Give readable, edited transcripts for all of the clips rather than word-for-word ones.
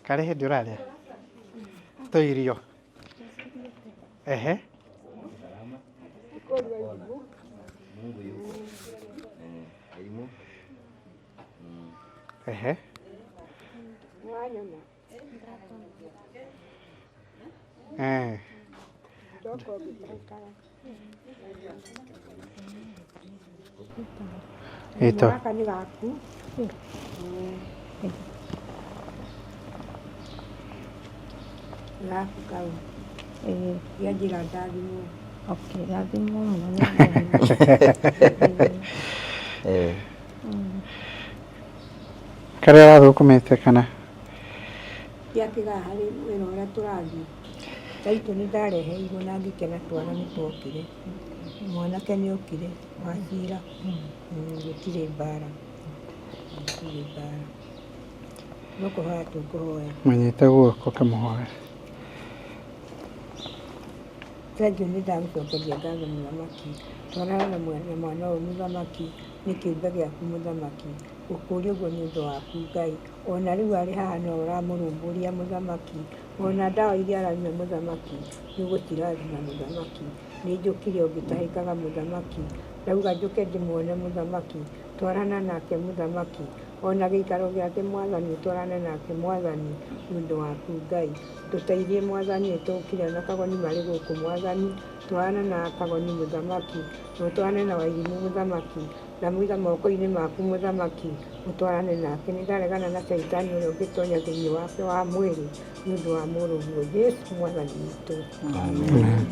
Karĩ hĩndĩ ũrarĩa? To irio. Ehe. Ehe. Eh. Ito. Gaka nĩ gaku. Gaku kau. Ĩĩ. Gĩanjĩra ndathimwo. Okay, rathimwo mũno nĩ Ngai. Eh. Karĩa wathũkũmĩte kana? Gĩakĩga harĩ wĩra ũrĩa tũrathiĩ. Taitũ nĩ ndareheirwo na ngĩkena twana nĩ twokire. Mwanake nĩ okire wa cira. Gũtirĩ mbara. Gũtirĩ mbara. No kũhoya tũkũhoya. Mũnyite guoko kĩmũhoere. Thengiũ nĩ ndagũcokeria ngatho mũthamaki. Twarana na mwana ũyũ mũthamaki, nĩ kĩũmbe gĩaku mũthamaki. Ngũkũria ũguo nĩ ũndũ waku Ngai. Ona rĩu arĩ haha no ũramũrũmbũria mũthamaki. Ona ndawa iria aranyua mũthamaki, nĩ ũgũcirathima mũthamaki. Nĩ njũkire o ngĩtahĩkaga mũthamaki. Ndauga njũke ndĩmuone mũthamaki. Twarana nake mũthamaki. Ona gĩikaro gĩake mwathani ũtwarane nake mwathani nĩ ũndũ waku Ngai. Tũteithie mwathani nĩ tũkire na kagoni marĩ gũkũ mwathani. Twarana na kagoni mũthamaki. Na ũtwarane na wairimũ mũthamaki. Ndamũiga moko-inĩ maku mũthamaki, ũtwarane nake. Nĩ ndaregana na caitani ũrĩa ũngĩtonya thĩinĩ wake wa mwĩrĩ nĩ ũndũ wa mũrũguo Jesu mwathani witũ. Amen.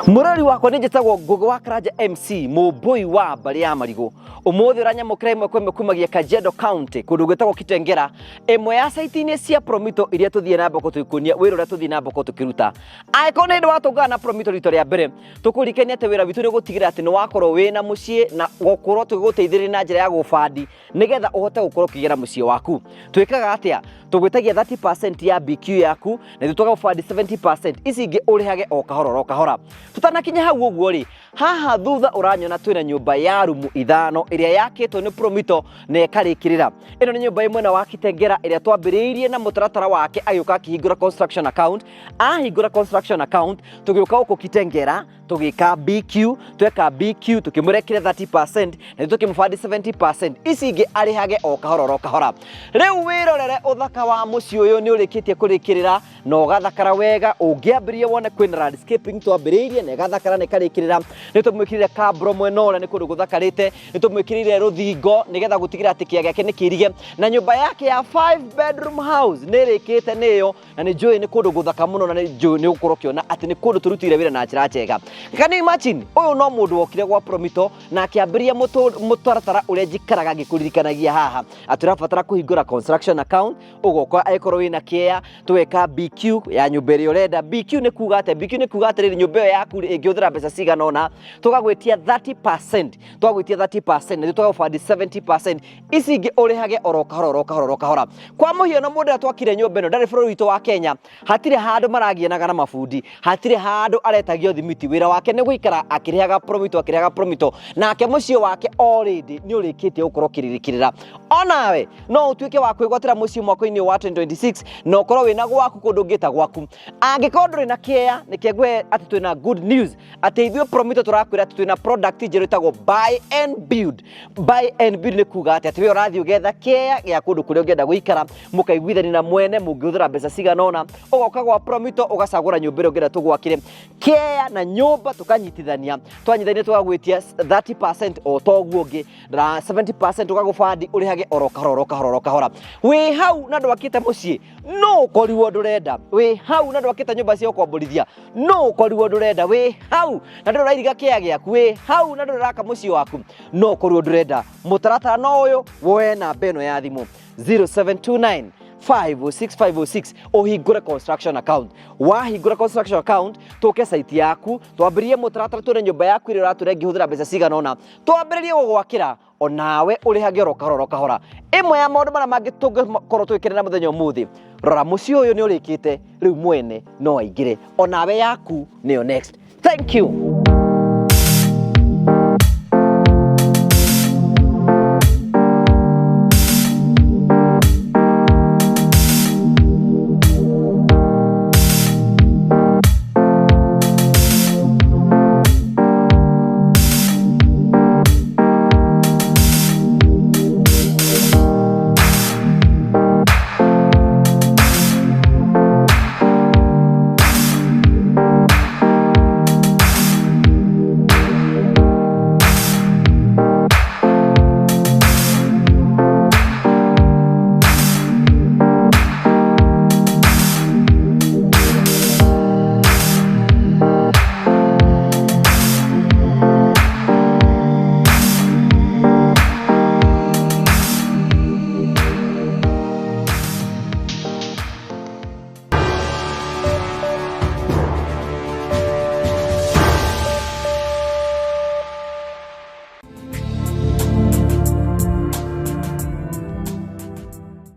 Mũrori wakwa nĩ njĩtagwo Ngũgĩ wa Karanja MC mũmbũi wa mbarĩ ya marigũ. Ũmũthĩ ũranyamũkĩra ĩmwe kwa ĩmwe kumagia Kajiado County kũndũ gwĩtagwo Kitengera, ĩmwe ya site-inĩ cia Promito iria tũthiĩ na mbere tũgĩkuonia wĩra ũrĩa tũthiĩ na mbere tũkĩruta. Angĩkorwo nĩ hĩndĩ watũngana na Promito rita rĩa mbere, tũkũririkania atĩ wĩra witũ nĩ gũtigĩrĩra atĩ nĩ wakorwo wĩna mũciĩ na gũkorwo tũgĩgũteithĩrĩria na njĩra ya gũbandi nĩgetha ũhote gũkorwo ũkĩgĩra mũciĩ waku. Twĩkaga atĩa? Tũgwĩtagia 30% ya BQ yaku na ithuĩ tũgagũbandi 70%, ici ingĩ ũrĩhage o kahora oro kahora. Tũtanakinya hau ũguo rĩ, haha thutha ũranyona twĩna nyũmba ya rumu ithano ĩrĩa yakĩtwo nĩ Promito na ĩkarĩkĩrĩra. Ĩno nĩ nyũmba ĩ mwena wa Kitengera ĩrĩa twambĩrĩirie na mũtaratara wake agĩũka akĩhingũra construction account. Ahingũra construction account tũgĩũka gũkũ Kitengera tũgĩka BQ, tweka BQ tũkĩmũrekire 30% na ithuĩ tũkĩmũbandi 70%, ici ingĩ arĩhage o kahora oro kahora. Rĩu wĩrorere ũthaka wa mũciĩ ũyũ nĩ ũrĩkĩtie kũrĩkĩrĩra na ũgathakara wega. Ũngĩambĩrĩria wone kwĩna landscaping twambĩrĩirie na ĩgathakara na ĩkarĩkĩrĩra. Nĩ tũmwĩkĩrĩire kabro mwena ũrĩa nĩ kũndũ gũthakarĩte, nĩ tũmwĩkĩrĩire rũthingo nĩgetha gũtigĩrĩra atĩ kĩea gĩake nĩ kĩirige, na nyũmba yake ya 5 bedroom house nĩ ĩrĩkĩte nĩyo, na nĩ njũĩ nĩ kũndũ gũthaka mũno, na nĩ njũĩ nĩ ũgũkorwo ũkĩona atĩ nĩ kũndũ tũrutĩire wĩra na njĩra njega. Can you imagine? Ũyũ no mũndũ wokire gwa Promito na akĩambĩrĩria mũtaratara ũrĩa njikaraga ngĩkũririkanagia haha atĩ ũrabatara kũhingũra construction account, ũgoka angĩkorwo wĩna kĩea tũgeka BQ ya nyũmba ĩrĩa ũrenda. BQ nĩ kuga atĩa? BQ nĩ kuga atĩrĩrĩ, nyũmba ĩyo yaku rĩ, ĩngĩhũthĩra mbeca cigana ũna, tũgagwĩtia 30%, twagwĩtia 30% na ithuĩ tũgagũbandi 70%, ici ingĩ ũrĩhage oro kahora oro kahora oro kahora. Kwa mũhiano, mũndũ ũrĩa twakire nyũmba ĩno ndarĩ bũrũri witũ wa Kenya, hatirĩ handũ maragianaga na mabundi, hatirĩ handũ aretagio thimiti, wĩra wake nĩ gũikara akĩrĩhaga Promito, akĩrĩhaga Promito, nake mũciĩ wake already nĩ ũrĩkĩtie gũkorwo ũkĩrĩkĩrĩra. Onawe no ũtuĩke wa kwĩgwatĩra mũciĩ mwaka-inĩ wa 2026 na ũkorwo wĩna gwaku kũndũ ũngĩta gwaku. Angĩkorwo ndũrĩ na kĩea, nĩkĩo ngwĩre atĩ twĩna good news atĩ ithuĩ Promito tũrakwĩra atĩ twĩna product njerũ ĩtagwo buy and build. Buy and build nĩ kuga atĩ atĩ we ũrathiĩ ũgetha kĩea gĩa kũndũ kũrĩa ũngĩenda gũikara, mũkaiguithania na mwene mũngĩhũthĩra mbeca cigana ũna, ũgoka gwa Promito ũgacagũra nyũmba ĩrĩa ũngĩenda tũgwakĩre, kĩea na nyũmba tũkanyitithania, twanyitithania tũgagwĩtia 30% o toguo ũngĩ na 70% ũgagũbandi ũrĩhage oro kahora oro kahora oro kahora. Wĩ hau na ndwakĩte mũciĩ no ũkorirwo ndũrenda, wĩ hau na ndwakĩte nyũmba cia gũkomborithia no ũkorirwo ndũrenda, wĩ hau na ndũrĩ ũrairiga kĩea gĩaku, wĩ hau na ndũrĩ ũraka mũciĩ waku no ũkorirwo ndũrenda. Mũtaratara no ũyũ, woe namba ĩno ya thimũ 0729 506 506 ũhingũre construction account. Wahingũra construction account, tũke site yaku, twambĩrĩrie mũtaratara, tuone nyũmba yaku ĩrĩa ũratũra ĩngĩhũthĩra mbeca cigana ũna, twambĩrĩrie gũgwakĩra onawe ũrĩhage oro kahora oro kahora. Ĩmwe ya maũndũ marĩa mangĩ tũngĩkorwo tũgĩkenera mũthenya ũmũthĩ, rora mũciĩ ũyũ nĩ ũrĩkĩte rĩu, mwene no aingĩre, onawe yaku nĩyo next. Thank you.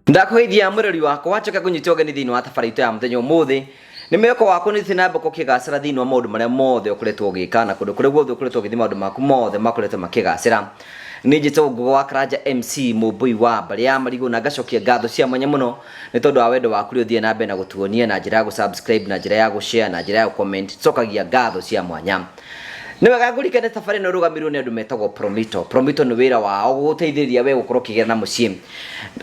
Ndakũgeithia mũrori wakwa, njoke ngũnyite ũgeni thĩinĩ wa tabarĩra itũ ya mũthenya ũmũthĩ. Nĩ mwĩhoko wakwa nĩ ũthiĩ na mbere ũkĩgacĩra thĩinĩ wa maũndũ marĩa mothe ũkoretwo ũgĩka, na kũndũ kũrĩa guothe ũkoretwo ũgĩthiĩ maũndũ maku mothe makoretwo makĩgacĩra. Nĩ njĩtagwo Ngũgĩ wa Karanja MC, mũmbũi wa mbarĩ ya marigũ, na ngacokia ngatho cia mwanya mũno nĩ tondũ wa wendo waku ũrĩa ũthiĩ na mbere na gũtuonia na njĩra ya gũ-subscribe, na njĩra ya gũ-share, na njĩra ya gũ-comment. Cokagia ngatho cia mwanya. Nĩ wega ngũrikane tabarĩra ĩno ĩrũgamĩrĩirwo nĩ andũ metagwo Promito. Promito nĩ wĩra wao gũgũteithĩrĩria we gũkorwo ũkĩgĩra na mũciĩ.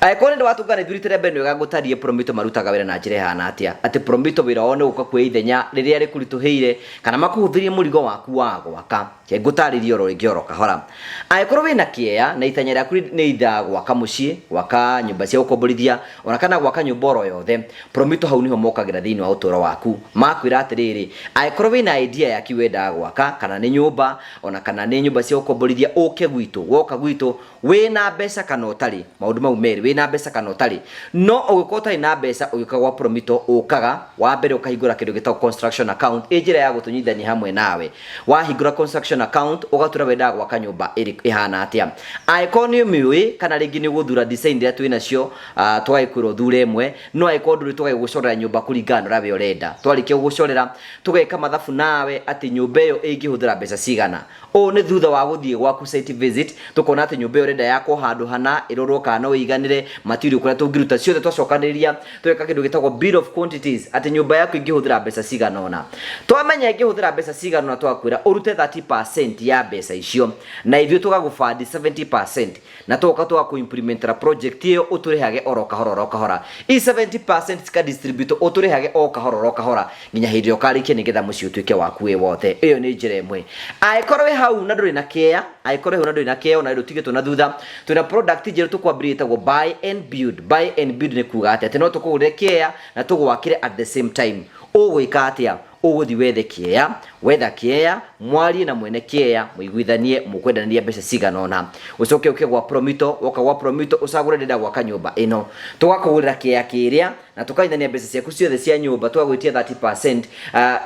Angĩkorwo nĩ watũngana ithuĩ rita rĩa mbere, nĩ wega ngũtarĩrie Promito marutaga wĩra na njĩra ĩhana atĩa. Atĩ Promito wĩra wao nĩ gũka kuoya ithenya rĩrĩa rĩkũritũhĩire kana makũhũthĩrie mũrigo waku wa gwaka. Reke ngũtarĩrie oro rĩngĩ oro kahora. Angĩkorwo wĩna kĩeya na itanya rĩaku nĩ either gwaka mũciĩ, gwaka nyũmba cia gũkomborithia, ona kana gwaka nyũmba oro yothe, Promito hau nĩho mokagĩra thĩinĩ wa ũtũro waku. Makwĩra atĩrĩrĩ, angĩkorwo wĩna idea ya kĩ wendaga gwaka, kana nĩ nyũmba, ona kana nĩ nyũmba cia gũkomborithia, ũke gwitũ. Woka gwitũ, wĩna mbeca kana ũtarĩ, maũndũ mau merĩ, wĩna mbeca kana ũtarĩ. No ũngĩkorwo ũtarĩ na mbeca ũgĩũka gwa Promito, ũkaga, wa mbere ũkahingũra kĩndũ gĩtagwo construction account, ĩ njĩra ya gũtũnyitithania hamwe nawe. Wahingũra construction account, ũgatwĩra wendaga gwaka nyũmba ĩhana atĩa. Angĩkorwo nĩ ũmĩũĩ, kana rĩngĩ nĩ ũgũthura design iria twĩ nacio, tũgagĩkwĩra ũthure ĩmwe, no angĩkorwo ndũrĩ tũgagĩgũcorera nyũmba kũringana na ũrĩa we ũrenda. Twarĩkia gũgũcorera, tũgeka mathabu nawe atĩ nyũmba ĩyo ĩngĩhũthĩra mbeca cigana. Ũũ nĩ thutha wa gũthiĩ gwaku site visit, tũkona atĩ nyũmba ĩyo ũrenda yakwo handũ hana, ĩrorwo kana no ĩiganĩre, material kũrĩa tũngĩruta, ciothe twacokanĩrĩria, tũgeka kĩndũ gĩtagwo bill of quantities, atĩ nyũmba yaku ĩngĩhũthĩra mbeca cigana ũna. Twamenya ĩngĩhũthĩra mbeca cigana ũna, tũgakwĩra ũrute 30% ya mbeca icio, na ithuĩ tũgagũbandi 70%, na tũgoka tũgakũ-implementera project ĩyo ũtũrĩhage oro kahora oro kahora. I 70% cika-distribute ũtũrĩhage o kahora oro kahora nginya hĩndĩ ĩrĩa ũkarĩkia, nĩgetha mũciĩ ũtuĩke waku wĩ wothe. Ĩyo nĩ njĩra ĩmwe. Angĩkorwo wĩ hau na ndũrĩ na kĩea, angĩkorwo wĩ hau na ndũrĩ na kĩea ona ndũtigĩtwo na thutha, twĩna product njerũ tũkwambĩrĩria ĩtagwo buy and build. Buy and build nĩ kuga atĩa? Atĩ no tũkũgũrĩre kĩea na tũgwakĩre at the same time. Ũgwĩka atĩa? Ũgũthiĩ wethe kĩea, wetha kĩea, mwarie na mwene kĩea, mũiguithanie mũkwendanĩria mbeca cigana ũna, ũcoke ũke gwa Promito. Woka gwa Promito ũcagũre ndĩrenda gwaka nyũmba ĩno, tũgakũgũrĩra kĩea kĩrĩa na tũkanyitithania mbeca ciaku ciothe cia nyũmba, tũgagwĩtia 30%,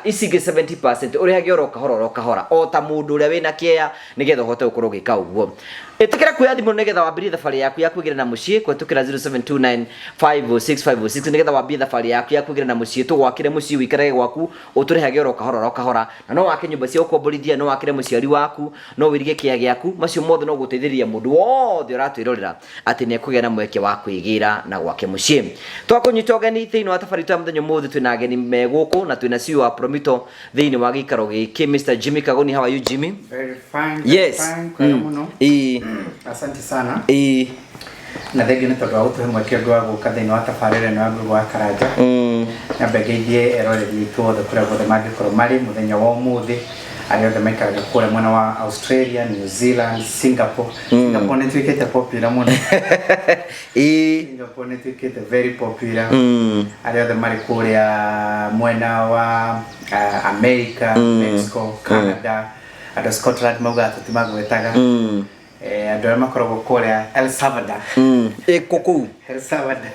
ici ingĩ 70% ũrĩhage oro kahora oro kahora o ta mũndũ ũrĩa wĩna kĩea, nĩgetha ũhote gũkorwo ũgĩka ũguo. Ĩtĩkĩra kuoya thimũ nĩgetha wambĩrĩrie thabarĩ yaku ya kwĩgĩra na mũciĩ kũhetũkĩra 0729 506 506, nĩgetha wambie thabarĩ yaku ya kwĩgĩra na mũciĩ, tũgwakĩre mũciĩ ũikarage gwaku ũtũrĩhage oro kahora oro kahora. Na no wake nyũmba cia gũkomborithia, no wakĩre mũciari waku, no wĩrige kĩea gĩaku, macio mothe no gũteithĩrĩria mũndũ wothe ũratwĩrorera atĩ nĩ ekũgĩa na mweke wa kwĩgĩra na gwake mũciĩ. Twakũnyita ũgeni thĩinĩ wa thabarĩ itũ ya mũthenya ũmũthĩ, twĩna ageni me gũkũ na twĩna CEO wa Promito thĩinĩ wa gĩikaro gĩkĩ, Mr. Jimmy Kagoni. How are you, Jimmy? Very fine, very fine, kwega mũno. Asante sana. Na thengiũ nĩ tondũ wa gũtũhe mweke ũngĩ wa gũka thĩinĩ wa tabarĩra ĩno ya Ngũgĩ wa Karanja. Nyambe ngeithie eroreri aitũ othe kũrĩa guothe mangĩkorwo marĩ mũthenya wa ũmũthĩ, arĩa othe maikaraga kũrĩa mwena wa Australia, New Zealand, Singapore. Singapore nĩ ĩtuĩkĩte popular mũno. Singapore nĩ ĩtuĩkĩte very popular. Arĩa othe marĩ kũrĩa mwena wa America, Mexico, Canada, andũ a Scotland maugaga tũtimagwetaga. Andũ arĩa makoragwo kũrĩa El Salvador. Ĩkũ kũu? El Salvador.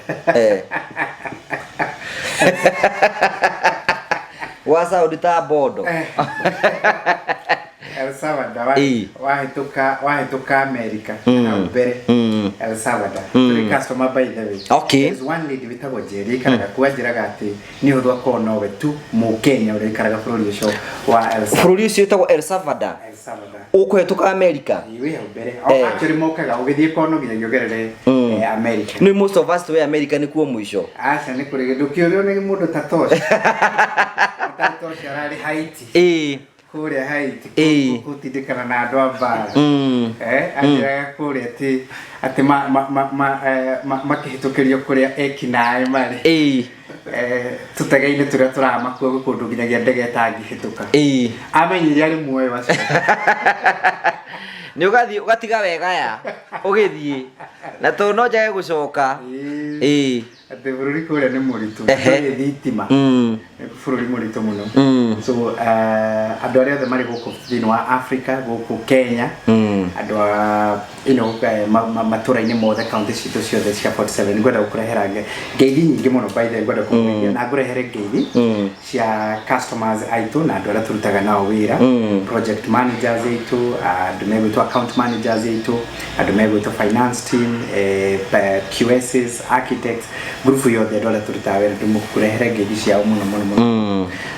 Gwa Saudi ta bondo. El Salvador wahĩtũka America hau mbere. El Salvador. Tũrĩ customer, by the way. There's one lady wĩtagwo Jerry, ikaraga kuo, anjĩraga atĩ nĩ ũhũthũ akorwo nowe tu Mũkenya ũrĩa ũikaraga bũrũri ũcio wa El Salvador. Bũrũri ũcio wĩtagwo El Salvador. El Salvador. Ũkũhetũka America. Ĩĩ, wĩ hau mbere. O actually mokaga ũgĩthiĩ kono nginyagia ũgerere America. Nĩ most of us twĩ America nĩkuo mũico. Aca, nĩ kũrĩ ndũkĩũrio nĩ mũndũ ta Tosh. Ta Tosh ararĩ Haiti. Kũrĩa Haiti gũtindĩkana na andũ a mbara. Anjĩraga kũrĩa atĩ makĩhĩtũkĩrio kũrĩa ekinaĩ marĩ. Tũtege-inĩ tũrĩa tũramakua gwĩ kũndũ nginyagia ndege ĩtangĩhĩtũka. Amenyire arĩ muoyo acio. Nĩ ũgathiĩ ũgatiga wega ya ũgĩthiĩ na tondũ no njage gũcoka. Atĩ bũrũri kũrĩa nĩ mũritũ. Kũrĩ thitima. Nĩ bũrũri mũritũ mũno. So andũ arĩa othe marĩ gũkũ thĩinĩ wa Africa, gũkũ Kenya, andũ a matũra-inĩ mothe, kaunti citũ ciothe cia 47, ngwenda gũkũrehera ngeithi nyingĩ mũno. By the way, ngwenda kũmũgeithia na ngũrehere ngeithi cia customers aitũ na andũ arĩa tũrutaga nao wĩra, project managers aitũ, andũ megwĩtwo account managers aitũ, andũ megwĩtwo finance team, QSs, architects, group yothe, andũ arĩa tũrutaga wĩra, ndĩmũkũrehere ngeithi ciao mũno mũno mũno.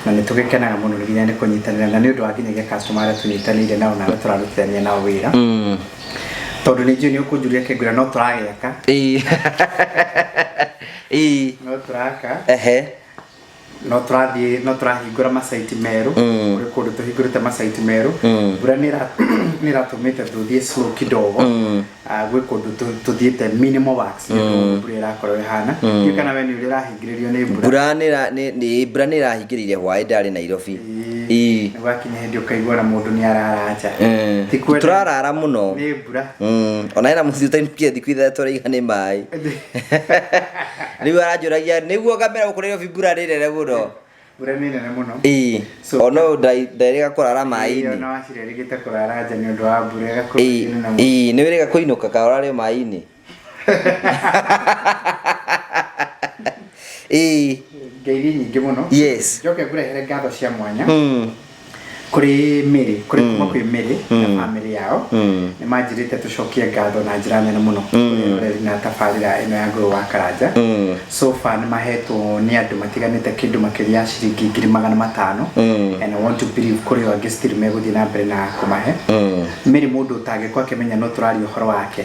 Na nĩ tũgĩkenaga mũno nginya nĩ kũnyitanĩra, na nĩ ũndũ wa nginyagia customer arĩa tũnyitanĩire nao na arĩa tũrarutithania nao wĩra, tondũ nĩ njũĩ nĩ ũkũnjũria kĩngwĩra no tũragĩaka. Ĩĩ ĩĩ. No tũraka. No tũrathiĩ, no tũrahingũra macaiti merũ. Kũrĩ kũndũ tũhingũrĩte macaiti merũ. Mbura nĩ ĩratũmĩte tũthiĩ slow kidogo. Gwĩ kũndũ tũthiĩte minimal works nĩ ũndũ mbura ĩrakorwo ĩhana. Ndiũĩ kana we nĩ ũrĩa ũrahingĩrĩrio nĩ mbura. Mbura nĩ mbura nĩ ĩrahingĩrĩirie hwaĩ ndarĩ Nairobi. Ĩĩ. Nĩ gwakinya hĩndĩ ũkaigua na mũndũ nĩ arara nja. Ti kwenda. Tũrarara mũno. Nĩ mbura. Ona hena mũthuri ũtainũkire thikũ 3 araiga nĩ maĩ. Rĩu aranjũragia nĩguo ngamera gũkũ Nairobi mbura nĩ nene mũno. Mbura nĩ nene mũno. Ĩĩ. Ona ũyũ nderĩga kũrara maĩ-inĩ. Ona wacira erĩgĩte kũrara nja nĩ ũndũ wa mbura ĩgakorwo ĩ nene mũno. Ĩĩ, nĩ wĩrĩga kũinũka ka ũrare maĩ-inĩ. Ĩĩ. Ngeithi nyingĩ mũno. Njoke ngũrehere ngatho cia mwanya kũrĩ Mary, kũrĩ kuma kwĩ Mary na family yao. Nĩ manjĩrĩte tũcokie ngatho na njĩra nene mũno kũrĩ eroreri na tabarĩra ĩno ya Ngũgĩ wa Karanja. So far nĩ mahetwo nĩ andũ matiganĩte kĩndũ makĩria ya ciringi 500,000, and I want to believe kũrĩ o angĩ still megũthiĩ na mbere na kũmahe. Mary, mũndũ ũtangĩkorwo akĩmenya no tũraria ũhoro wake,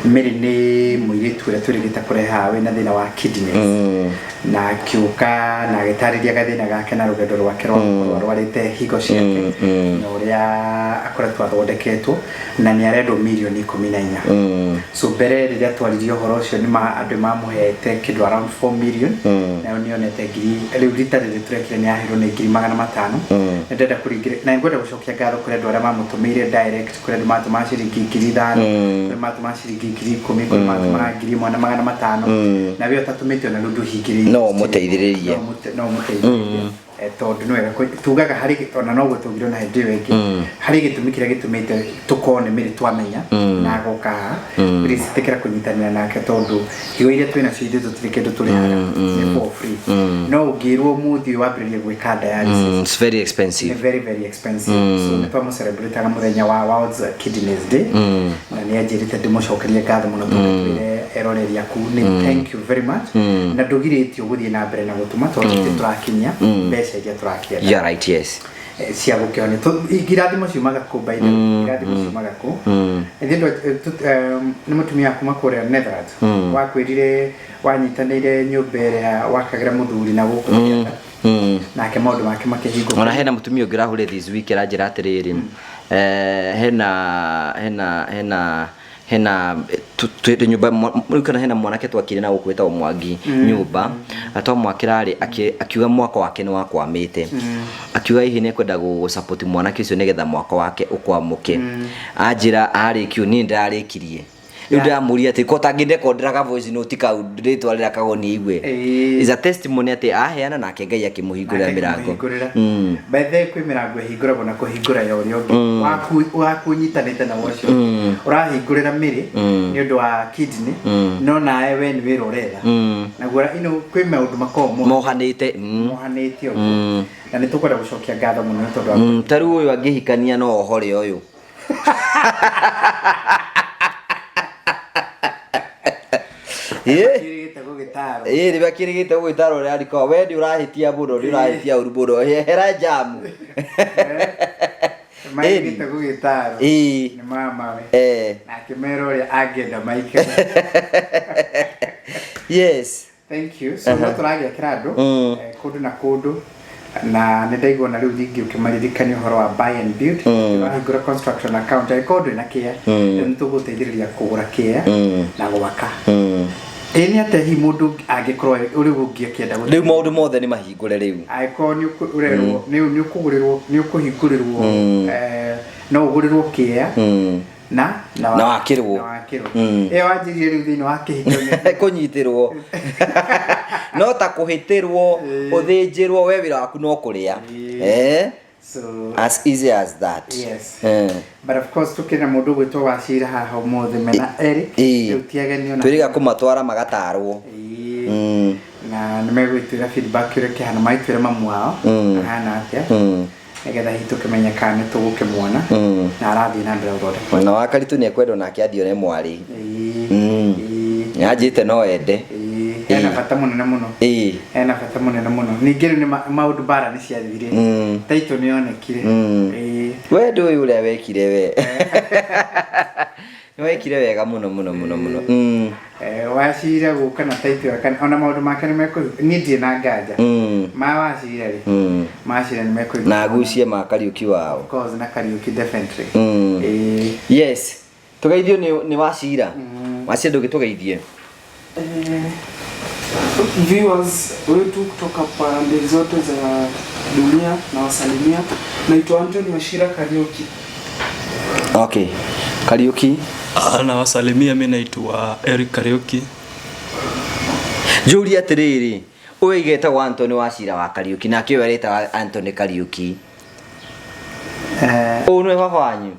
Mary nĩ mũirĩtu ũrĩa twĩrĩgĩte kũrehe haha wĩna thĩna wa kidneys, na akiũka na agĩtarĩria gathĩna gake na rũgendo rwake rwa gũkorwo arwarĩte higo ciake na ũrĩa akoretwo athondeketwo, na nĩ arendwo mirioni 14. So mbere rĩrĩa twaririe ũhoro ũcio, nĩ andũ mamũhete kĩndũ around 4 million, nayo nĩonete ngiri rĩu rita rĩrĩ tũrekire nĩ aheirwo nĩ 500,000. Nĩ ndĩrenda kũringĩrĩ na ngwenda gũcokia ngatho kũrĩ andũ arĩa mamũtũmĩire direct, kũrĩ andũ matũmaga ciringi 5,000, kũrĩ matũmaga ciringi 10,000, kũrĩ matũmaga 1,500, na we ũtatũmĩte ona rĩu ndũhingĩrĩirie. No ũmũteithĩrĩrie. No ũmũteithĩrĩrie. Tondũ nĩ wega tugaga harĩ ona no gũtũgire ona hĩndĩ ĩyo ĩngĩ harĩ gĩtũmi kĩrĩa gĩtũmĩte tũkorwo nĩ Mary twamenya na agoka haha. Please ĩtĩkĩra kũnyitanĩra nake, tondũ higo iria twĩ nacio ithuĩ tũtirĩ kĩndũ tũrĩhaga, nĩ for free. No ũngĩrwo ũmũthĩ ũyũ wambĩrĩrie gwĩka dialysis, It's very expensive. Nĩ very very expensive. So nĩ twamũcelebrataga mũthenya wa World's Kidneys Day, na nĩ anjĩrĩte ndĩmũcokerie ngatho mũno, tondũ twĩre eroreri aku nĩ thank you very much, na ndũgirĩtio gũthiĩ na mbere na gũtũma, tondũ ithuĩ tũrakinyia mbeca iria tũrakĩenda You're right, yes. Cia gũkĩhonia. Irathimo ciumaga kũ, by the way? Irathimo ciumaga kũ? Ithuĩ nĩ mũtumia kuma kũrĩa Netherlands wakwĩrire wanyitanĩire nyũmba ĩrĩa wakagĩra mũthuri na gũkũ Kĩanda, nake maũndũ make makĩhingũka. Ona hena mũtumia ũngĩ ũrahũrire this week aranjĩra atĩrĩrĩ, hena twĩ nyũmba rĩu, kana hena mwanake twakire na gũkũ wĩtagwo Mwangi nyũmba, na twamwakĩra rĩ, akiuga mwako wake nĩ wakwamĩte, akiuga hihi nĩ ekwenda gũ support mwanake ũcio nĩgetha mwako wake ũkwamũke. Anjĩra arĩkio niĩ ndĩrarĩkirie. Rĩu ndĩramũria atĩ ko tangĩndekondera voice note kau ndĩtwarĩra kagoni igue. Is a testimony atĩ aheana nake Ngai akĩmũhingũrĩra mĩrango. By the way kwĩ mĩrango ĩhingũragwo na kũhingũra ya ũrĩa ũngĩ. Waku wakunyitanĩte na ũcio. Ũrahingũrĩra mĩrĩ nĩ ũndũ wa kidney no nawe we nĩ wĩra ũretha. Naguo ino kwĩ maũndũ makoragwo mohanĩte. Mohanĩte ũguo. Na nĩ tũkwenda gũcokia ngatho mũno nĩ tondũ wa Ta rĩu ũyũ angĩhikania no ohore ũyũ. Ĩĩ nĩmakĩrĩgĩte gũgĩtarwo ũrĩa arikoa we nĩ ũrahĩtia mũno nĩ ũrahĩtia ũru mũno hera jamu. Marĩgĩte gũgĩtarwo nĩ mamawe na akĩmera ũrĩa angĩenda maikare. Yes. Thank you. So no tũragĩakĩra andũ kũndũ na kũndũ na nĩ ndaigua na rĩu rĩngĩ ũkĩmaririkania ũhoro wa buy and build. Wahingũra construction account angĩkorwo ndwĩ na kĩa rĩu nĩ tũgũteithĩrĩria kũgũra kĩa na gwaka. Ĩĩ nĩ atĩa hihi mũndũ angĩkorwo ũrĩ ũngĩ akĩenda gũthiĩ? Rĩu maũndũ mothe nĩ mahingũre rĩu. Angĩkorwo nĩ ũrerwo nĩ ũkũgũrĩrwo nĩ ũkũhingũrĩrwo no ũgũrĩrwo kĩa na wakĩrwo. Na wakĩrwo. Ĩyo wanjirie rĩu thĩinĩ wa kĩhiko kũnyitĩrwo. No ta kũhĩtĩrwo ũthĩnjĩrwo we wĩra waku no kũrĩa. So as easy as that. Yes. But of course tukina mũndũ gwĩtwo Wachira haha ũmũthĩ mena Eric. Rĩu ti ageni ona. Twĩrĩga kũmatwara magatarwo. Na nĩ megwĩtwĩra feedback ũrĩa kĩhana maitwĩre mamu wao ahana atĩa. Nĩgetha hihi tũkĩmenye kana nĩ tũgũkĩmuona na arathiĩ na mbere gũthondekwo. Na Wakaritũ nĩ ekwendwo nake athiĩ one mwarĩ. Nĩanjĩte no ende. Hena bata mũnene mũno. Hena bata mũnene mũno. Ningĩ rĩu nĩ maũndũ bara nĩ ciathirire. Taitũ nĩ yonekire. We ndũĩ ũrĩa wekire we. Nĩ wekire wega mũno mũno mũno mũno. Wachira gũka na taitũ yake ona maũndũ make nĩ mekũhinga. Niĩ ndirĩ na nganja. Ma Wachira rĩ. Ma Wachira nĩ mekũhinga. Na agucie ma Kariuki wao. Of course na Kariuki definitely. Yes. Tũgeithio nĩ Wachira. Wachira ndũgĩtũgeithie. Viewers wetu kutoka pande zote za dunia na wasalimia. Naitwa Anthony Wachira Kariuki. Okay. Kariuki. Na wasalimia, mimi naitwa Eric Kariuki. Njũrie atĩrĩrĩ, ũyũ igetagwo Anthony Wachira wa Kariuki nake ũyũ aretagwo Anthony Kariuki. Ũyũ nĩwe baba wanyu?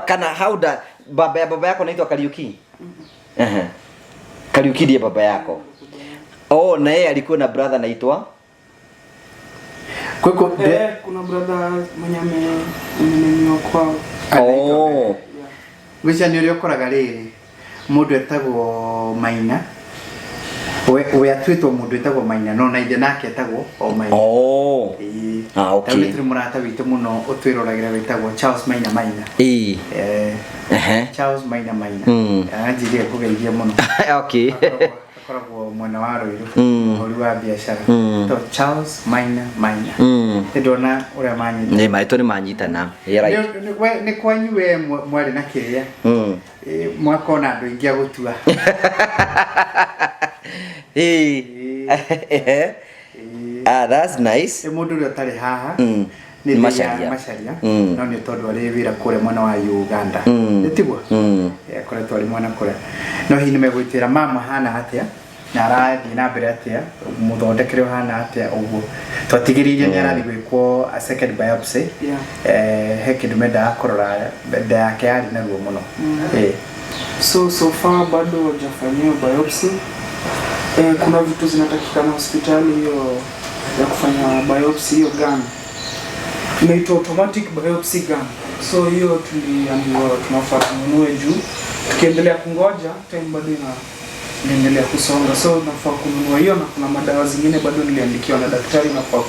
Kana how da baba yako anaitwa Kariuki? Kariuki ndiye baba yako. Oh, na yeye alikuwa na brother anaitwa? Kweko kuna brother mwenye amenemiwa kwao. Oh. Gwicia nĩ ũrĩa ũkoraga rĩrĩ mũndũ etagwo Maina. We atuĩtwo mũndũ etagwo Maina no na ithe nake etagwo o Maina. Oh. Ah, okay. Rĩu nĩ tũrĩ mũrata witũ mũno ũtwĩroragĩra wĩtagwo Charles Maina Maina. Charles Maina Maina. Anjirie kũgeithia mũno. Okay. Akoragwo mwena wa Ruiru, ũhũri wa biacara. To Charles Maina Maina. Ndona ũrĩa manyita. Nĩ maitũ nĩ manyitana. Right. Nĩ kwanyu we mwarĩ na kĩrĩa. Mwakona andũ aingĩ a gũtua. Ah, that's nice. Mũndũ ũrĩa ũtarĩ haha nĩ Macharia. Macharia. No nĩ tondũ arĩ wĩra kũrĩa mwena wa Uganda. Nĩ tiguo? Akoretwo arĩ mwena kũrĩa. No hihi nĩ megwĩtĩra mama hana atĩa na arathiĩ na mbere atĩa mũthondekere ũhana atĩa ũguo. Twatigĩrĩire nĩ arathiĩ gwĩkwo a second biopsy. He kĩndũ mendaga kũrora nda yake yarĩ na ruo mũno. So far bado hajafanyiwa biopsy. Kuna vitu zinatakikana hospitali hiyo ya kufanya biopsy hiyo gun. Inaitwa automatic biopsy gun. So hiyo tuliambiwa tunafaa tununue juu tukiendelea kungoja time bado inaendelea kusonga. So nafaa kununua hiyo na kuna madawa zingine bado niliandikiwa na daktari nafaa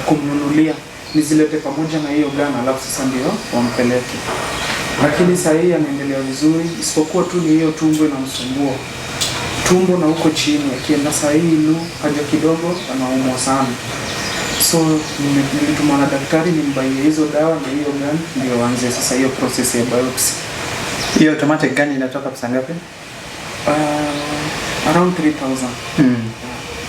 kumnunulia nizilete pamoja na hiyo gun alafu sasa ndio wampeleke. Lakini sasa hii anaendelea vizuri isipokuwa tu ni hiyo tumbo inamsumbua. Tumbo na huko chini akienda saa hii lu haja kidogo anaumwa sana. So nilitumwa na daktari nimbaie hizo dawa na hiyo gun ndio waanze sasa hiyo process ya biopsy. Hiyo automatic gun inatoka pesa ngapi? Around 3000.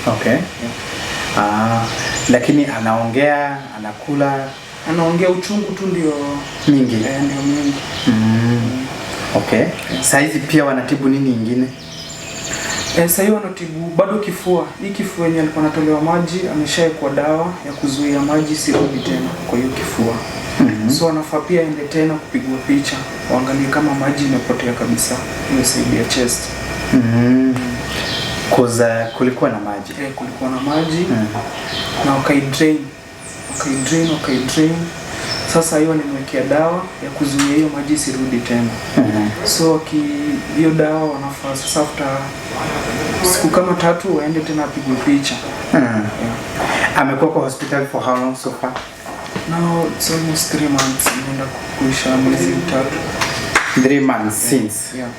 Okay. Yeah. Lakini anaongea, anakula, anaongea uchungu tu ndio mingi. Ndio mingi. Okay. Saizi pia wanatibu nini ingine? Sasa hiyo wanatibu bado kifua. Hii kifua yenye alikuwa anatolewa maji ameshaekwa dawa ya kuzuia maji isirudi tena kwa hiyo kifua. So anafaa pia aende tena kupigwa picha waangalie kama maji imepotea kabisa hiyo side ya chest. Cause kulikuwa na maji. Kulikuwa na maji na wakaidrain. Wakaidrain. Sasa hiyo walimwekea dawa ya kuzuia hiyo maji isirudi tena. So hiyo dawa wanafaa sasa after siku kama 3 waende tena apigwe picha. Yeah. Amekuwa kwa hospital for how long so far? Now it's almost 3 months, inaenda kuisha miezi 3. 3 months since. Yeah.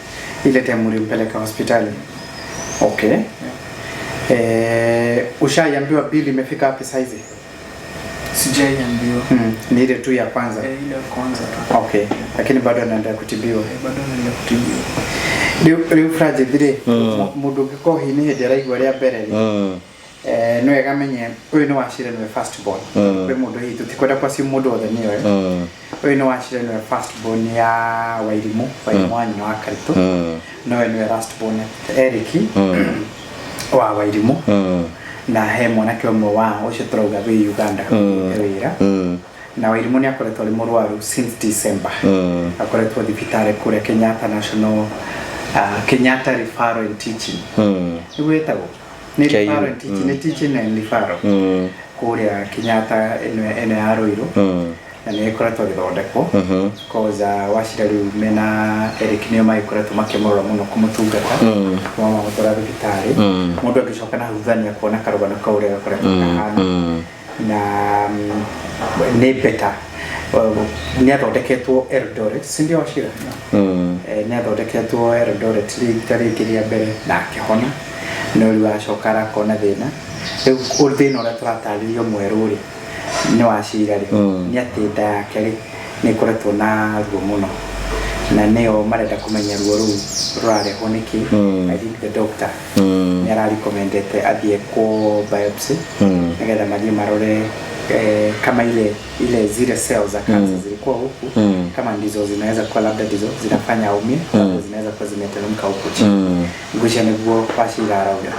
Ile time ulimpeleka hospitali. Okay. Yeah. Ushaiambiwa bill imefika wapi saizi? Sijaiambiwa. Ni ile tu ya kwanza. Ile ya kwanza tu. Okay. Lakini bado anaendelea kutibiwa. Bado anaendelea kutibiwa. Riu Francis mundu ũngĩkorwo hihi nĩ hĩndĩ araigua rĩa mbere rĩ, nĩ wega menye ũyũ nĩ Wachira nĩwe first born. Kwĩ mũndũ hihi tũtikwenda kwacio mũndũ wothe nĩoĩ. Ũyũ nĩ Wachira nĩwe first born ya Wairimu, Wairimu wa nyina wa Karitũ. Nowe nĩwe last born Eric wa Wairimu. Na he mwanake ũmwe wa ũcio tũrauga wĩ Uganda wĩra. Na Wairimu nĩ akoretwo arĩ mũrwaru since December. Akoretwo thibitarĩ kũrĩa Kenyatta National Kenyatta Referral and Teaching. Nĩguo ĩtagwo? Nĩ referral and teaching, nĩ teaching and referral. Kũrĩa Kenyatta ĩno ya Ruiru. Na nĩ ĩkoretwo ĩgĩthondekwo. Cause Wachira rĩu mena Eric nĩo magĩkoretwo makĩmũrora mũno kũmũtungata. Kuma mamũtwara thibitarĩ. Mũndũ angĩcoka na thutha nĩ akuona karũgano kau ũrĩa gakoretwo kahana. Na nĩ better. Nĩ athondeketwo Eldoret, si ndio Wachira? Nĩ athondeketwo Eldoret rita rĩngĩ rĩa mbere na akĩhona. No rĩu acoka arakona thĩna. Rĩu thĩna ũrĩa tũratarĩrio mwerũ rĩ nĩ Wachira rĩ, nĩ atĩ nda yake rĩ nĩ ĩkoretwo na ruo mũno. Na nĩo marenda kũmenya ruo rũu rũrarehwo nĩkĩ. I think the doctor nĩ ararecommendete athiĩ kwa biopsy nĩgetha mathiĩ marore kama ile zile cells za cancer zilikuwa huku, kama ndizo zinaweza kuwa labda ndizo zinafanya aumie, labda zinaweza kuwa zimeteremka huku chini. Ngwĩciria nĩguo Wachira arauga.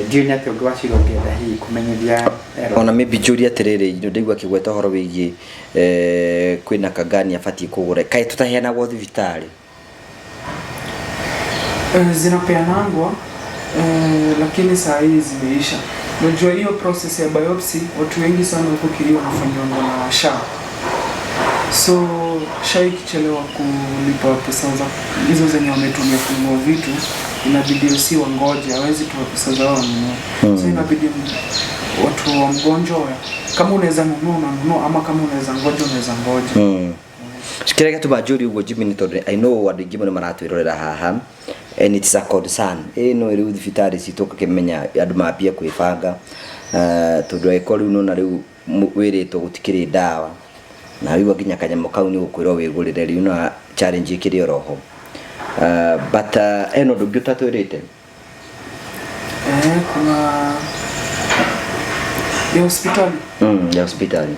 Ndiũĩ nĩ atĩa ũngĩ Wachira ũngĩenda hihi kũmenyithia Aaron? Ona maybe njũrie atĩrĩrĩ, ndaigua akĩgweta ũhoro wĩgiĩ kwĩna kangani abatiĩ kũgũra, kaĩ tũtaheanagwo thibitarĩ? Zinapeanangwa lakini saa hii zimeisha. Unajua hiyo process ya biopsy watu wengi sana huko Kirio wanafanyiwa na SHA. So SHA ikichelewa kulipa pesa za hizo zenye wametumia kununua vitu, inabidi si wangoje, hawezi toa pesa zao wanunue. So inabidi watu wa mgonjwa, kama unaweza nunua unanunua, ama kama unaweza ngoja unaweza ngoja. Kĩrĩa gĩatũma njũrie ũguo Jimmy nĩ tondũ I know andũ aingĩ mũno maratwĩrorera haha and it's a concern. No rĩu thibitarĩ citũ ũgakĩmenya andũ mambie kwĩbanga, tondũ angĩkorwo rĩu nĩwona rĩu wĩrĩtwo gũtikĩrĩ ndawa na rĩu nginya kanyamũ kau nĩ ũkwĩrwo wĩgũrĩre, rĩu na challenge ĩkĩrĩ oroho. But hena ũndũ ũngĩ ũtatwĩrĩte? Kuna ya hospitali. Ya hospitali.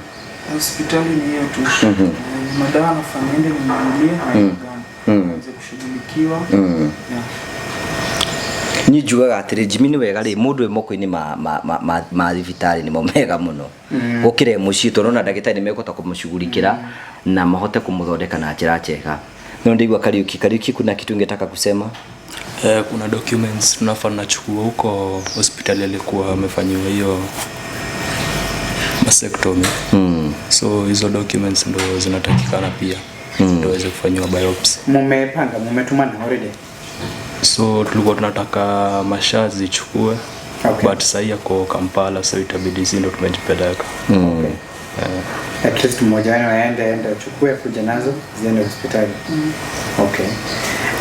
Hospitali ni hiyo tu. Madawa nafaa niende ninunulie na gani niweze kushughulikiwa. Yeah. Niĩ njugaga atĩrĩ Jimmy nĩ wega rĩ mũndũ wĩ moko-inĩ ma thibitarĩ nĩmo mega mũno gũkĩra mũciĩ, tondũ ona ndagĩtarĩ nĩ mekũhota kũmũshughulikĩra na mahote kũmũthondeka na njĩra njega. No ndaigua Kariuki, kuna kitu ungetaka kusema? Kuna documents tunafaa nachukua huko hospitali alikuwa amefanyiwa hiyo mastectomy. So hizo documents ndo zinatakikana pia ndio waweze kufanyiwa biopsy. Mumepanga, mumetumana already? So tulikuwa tunataka masha zichukue. Okay. But sasa yako Kampala, so itabidi sisi ndo tumejipeleka. Okay. At least mmoja wenu aende achukue kuja nazo ziende hospitali. Okay.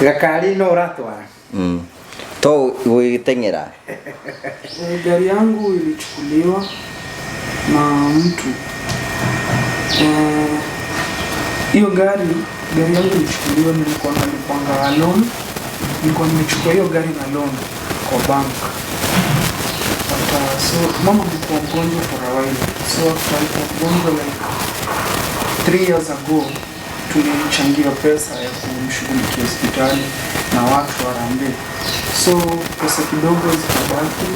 Gakari no uratwara? To gwĩteng'era. Gari yangu ilichukuliwa na mtu. Hiyo gari yangu ilichukuliwa, nilikuwa nalipanga loan. Nilikuwa nimechukua hiyo gari na loan kwa bank. But so mama alikuwa mgonjwa for a while. So after alikuwa mgonjwa like 3 years ago, Tulichangiwa pesa ya kumshughulikia hospitali na watu harambee, so pesa kidogo zikabaki.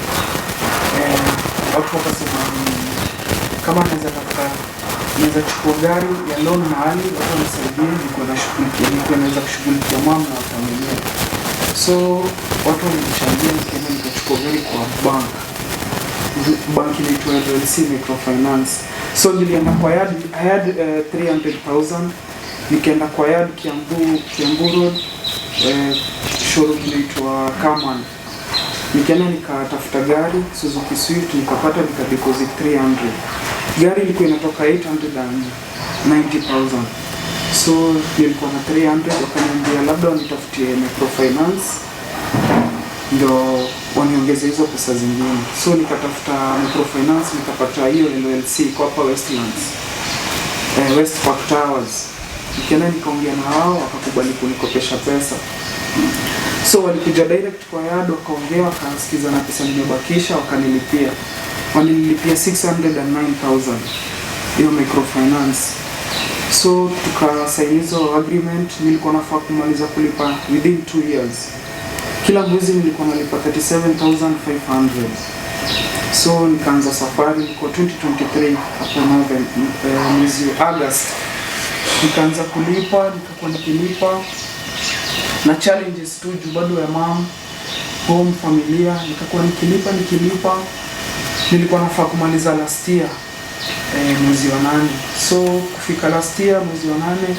Watu wakasema kama naweza tafuta, naweza chukua gari ya loan mahali watu wanisaidie, nikuwe nashughulikia, nikuwe naweza kushughulikia mama na familia. So watu walinichangia, nikaenda nikachukua gari kwa bank. Bank inaitwa LLC Microfinance. So nilienda kwa yard, I had 300,000. Nikaenda kwa yard Kiambu Road, showroom inaitwa Kaman. Nikaenda nikatafuta gari Suzuki Swift, nikapata, nika deposit 300. Gari ilikuwa inatoka 890,000. So nilikuwa na 300, wakaniambia labda wanitafutie microfinance ndo waniongeze hizo pesa zingine. So nikatafuta microfinance, nikapata hiyo LLC iko hapa Westlands, West Park Towers. Nikaenda nikaongea na wao, wakakubali kunikopesha pesa. So walikuja direct kwa yard, wakaongea, wakasikiza na pesa nimebakisha, wakanilipia. Walinilipia 609,000 hiyo microfinance. So tukasaini hizo agreement, nilikuwa nafaa kumaliza kulipa within 2 years. Kila mwezi nilikuwa nalipa 37,500. So nikaanza safari, nilikuwa 2023 hapo November, mwezi wa August. Nikaanza kulipa, nikakuwa nikilipa na challenges tu juu bado ya mom, home, familia. Nikakuwa nikilipa. Nilikuwa nafaa kumaliza last year mwezi wa 8. So kufika last year mwezi wa 8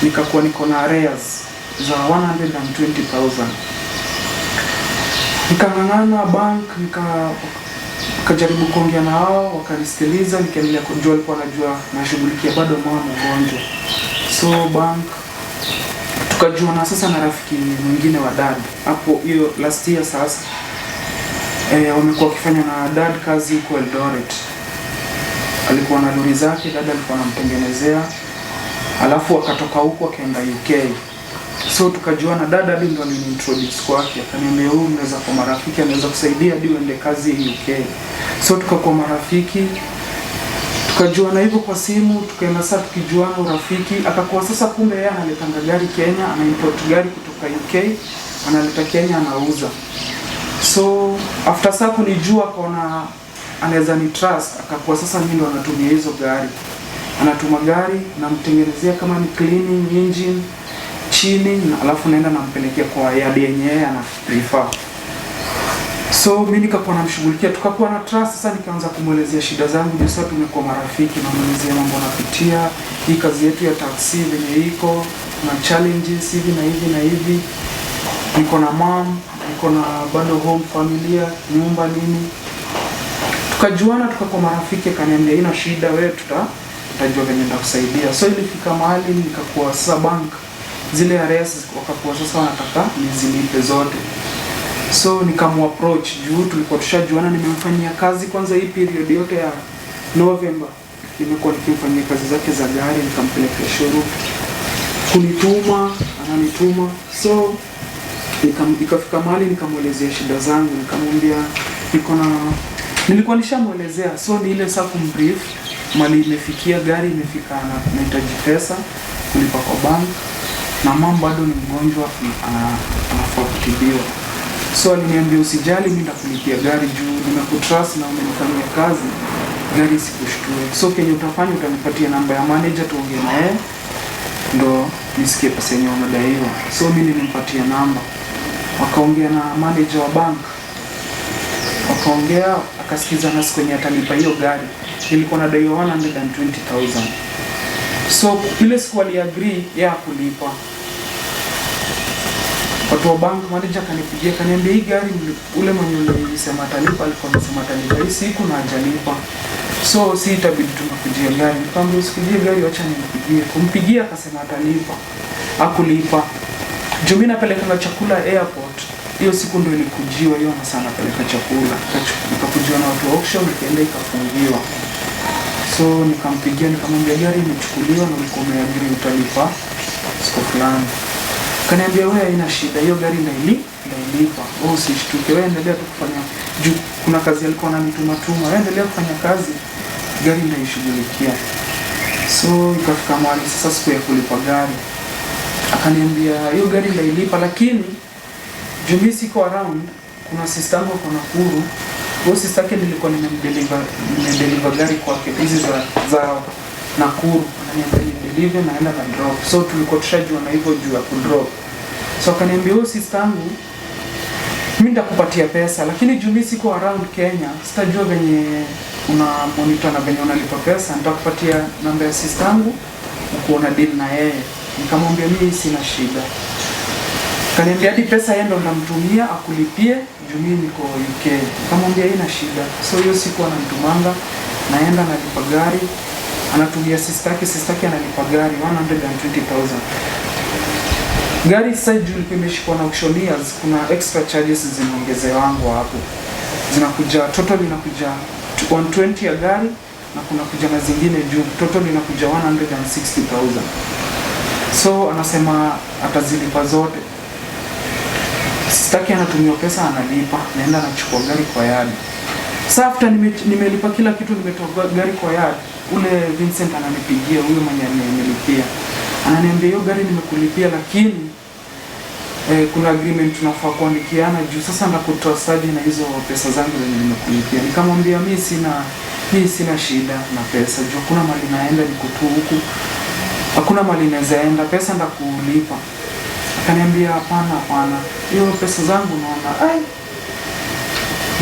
nikakuwa niko na arrears za 120,000. Nikang'ang'ana bank, nikajaribu kuongea na wao, wakanisikiliza, nikaendelea kujua, walikuwa wanajua nashughulikia bado mama mgonjwa. So bank tukajuana sasa na rafiki mwingine wa dad hapo hiyo last year sasa. Wamekuwa wakifanya na dad kazi huko Eldoret. Alikuwa na lori zake, dad alikuwa anamtengenezea, alafu akatoka huko akaenda UK. So tukajuana, dad hadi ndo aliniintroduce kwake, akaniambia huyu mnaweza kuwa marafiki, anaweza kusaidia hadi uende kazi UK. So tukakuwa marafiki, tukajuana hivyo kwa simu, tukaenda sasa tukijuana urafiki. Akakuwa sasa kumbe yeye analetanga gari Kenya, ana import gari kutoka UK, analeta Kenya anauza. So after saa kunijua akaona anaweza ni trust, akakuwa sasa mimi ndo anatumia hizo gari. Anatuma gari, namtengenezea kama ni cleaning engine chini, na alafu naenda nampelekea kwa yard yenye yeye ana prefer. So mimi nikakuwa namshughulikia, tukakuwa na trust. Sasa nikaanza kumwelezea shida zangu, juu sasa tumekuwa marafiki, namwelezea mambo napitia, hii kazi yetu ya taxi venye iko na challenges hivi na hivi na hivi, niko na mom, niko na bado home, familia, nyumba nini. Tukajuana, tukakuwa marafiki, akaniambia ina shida, wewe tutajua venye nitakusaidia. So ilifika mahali nikakuwa sasa bank zile arrears wakakuwa sasa wanataka nizilipe zote. So nikamu approach juu tulikuwa tushajuana, nimemfanyia kazi kwanza hii period yote ya November nimekuwa nikimfanyia kazi zake za gari, nikampelekea showroom, kunituma ananituma. So ikafika mahali nikamwelezea shida zangu, nikamwambia niko na, nilikuwa nishamwelezea, so ni ile saa kumbrief mali imefikia, gari imefika na nahitaji pesa kulipa kwa bank, na mama bado ni mgonjwa, anafaa kutibiwa. So aliniambia usijali, mimi nitakulipia gari juu nimekutrust na umenifanyia kazi, gari isikushtue. So kenye utafanya utanipatia namba ya manager tuongee na yeye ndo nisikie pesa yenye unadaiwa. So mimi nilimpatia namba, wakaongea na manager wa bank, wakaongea, akasikiza na siku yenye atalipa hiyo gari nilikuwa nadaiwa 120,000. So ile siku aliagree ya kulipa, watu wa bank, manager akanipigia akaniambia hii gari ule mwenye ulisema atalipa alikuwa amesema atalipa hii siku na hajalipa, so si itabidi tunakujia gari. Nikamwambia usikujie gari, wacha nimpigie. Kumpigia akasema atalipa, hakulipa. Juu mimi napelekanga chakula airport, hiyo siku ndo ilikujiwa hiyo masaa napeleka chakula, ikakujiwa na watu wa auction, ikaenda ikafungiwa. So nikampigia nikamwambia gari imechukuliwa na ulikuwa umeagree utalipa siku fulani. Kaniambia wewe haina shida, hiyo gari nailipa, wewe usishtuke, wewe endelea tu kufanya, juu kuna kazi alikuwa ananituma tuma, wewe endelea kufanya kazi, gari naishughulikia. So ikafika mahali sasa siku ya kulipa gari, akaniambia hiyo gari ndailipa, lakini juu mimi siko around, kuna sister yangu ako Nakuru. Huyo sister yake nilikuwa nimedeliver gari kwake hizi za Nakuru, ananiambia ni deliver naenda na drop. So tulikuwa tushajua na hivyo juu ya kudrop. So akaniambia huyo sister yangu, mimi nitakupatia pesa, lakini juu mimi siko around Kenya, sitajua venye una monitor na venye unalipa pesa, nitakupatia namba ya sister yangu ukuona deal na yeye. Nikamwambia mimi sina shida. Kaniambia hadi pesa yeye ndo ndamtumia akulipie juu mimi niko UK. Nikamwambia haina shida. So hiyo siku ananitumanga, naenda nalipa gari, anatumia sister yake, sister yake analipa gari 120,000. Gari sasa juu ilikuwa imeshikwa na auctioneers, kuna extra charges zinaongezewangwa hapo. Zinakuja total inakuja 120 ya gari na kuna kuja na zingine juu, total inakuja 160,000. So anasema atazilipa zote. Sitaki, anatumia pesa analipa, naenda anachukua gari kwa yard. Sasa after nimelipa kila kitu, nimetoa gari kwa yard, ule Vincent ananipigia, huyo mwenye amenilipia. Ananiambia hiyo gari nimekulipia, lakini kuna agreement tunafaa kuandikiana juu sasa ndakutrust na hizo pesa zangu zenye nimekulipia. Nikamwambia mimi sina shida na pesa juu hakuna mali naenda, niko tu huku, hakuna mali naweza enda, pesa ndakulipa. Akaniambia hapana, hapana, hiyo pesa zangu naona ai,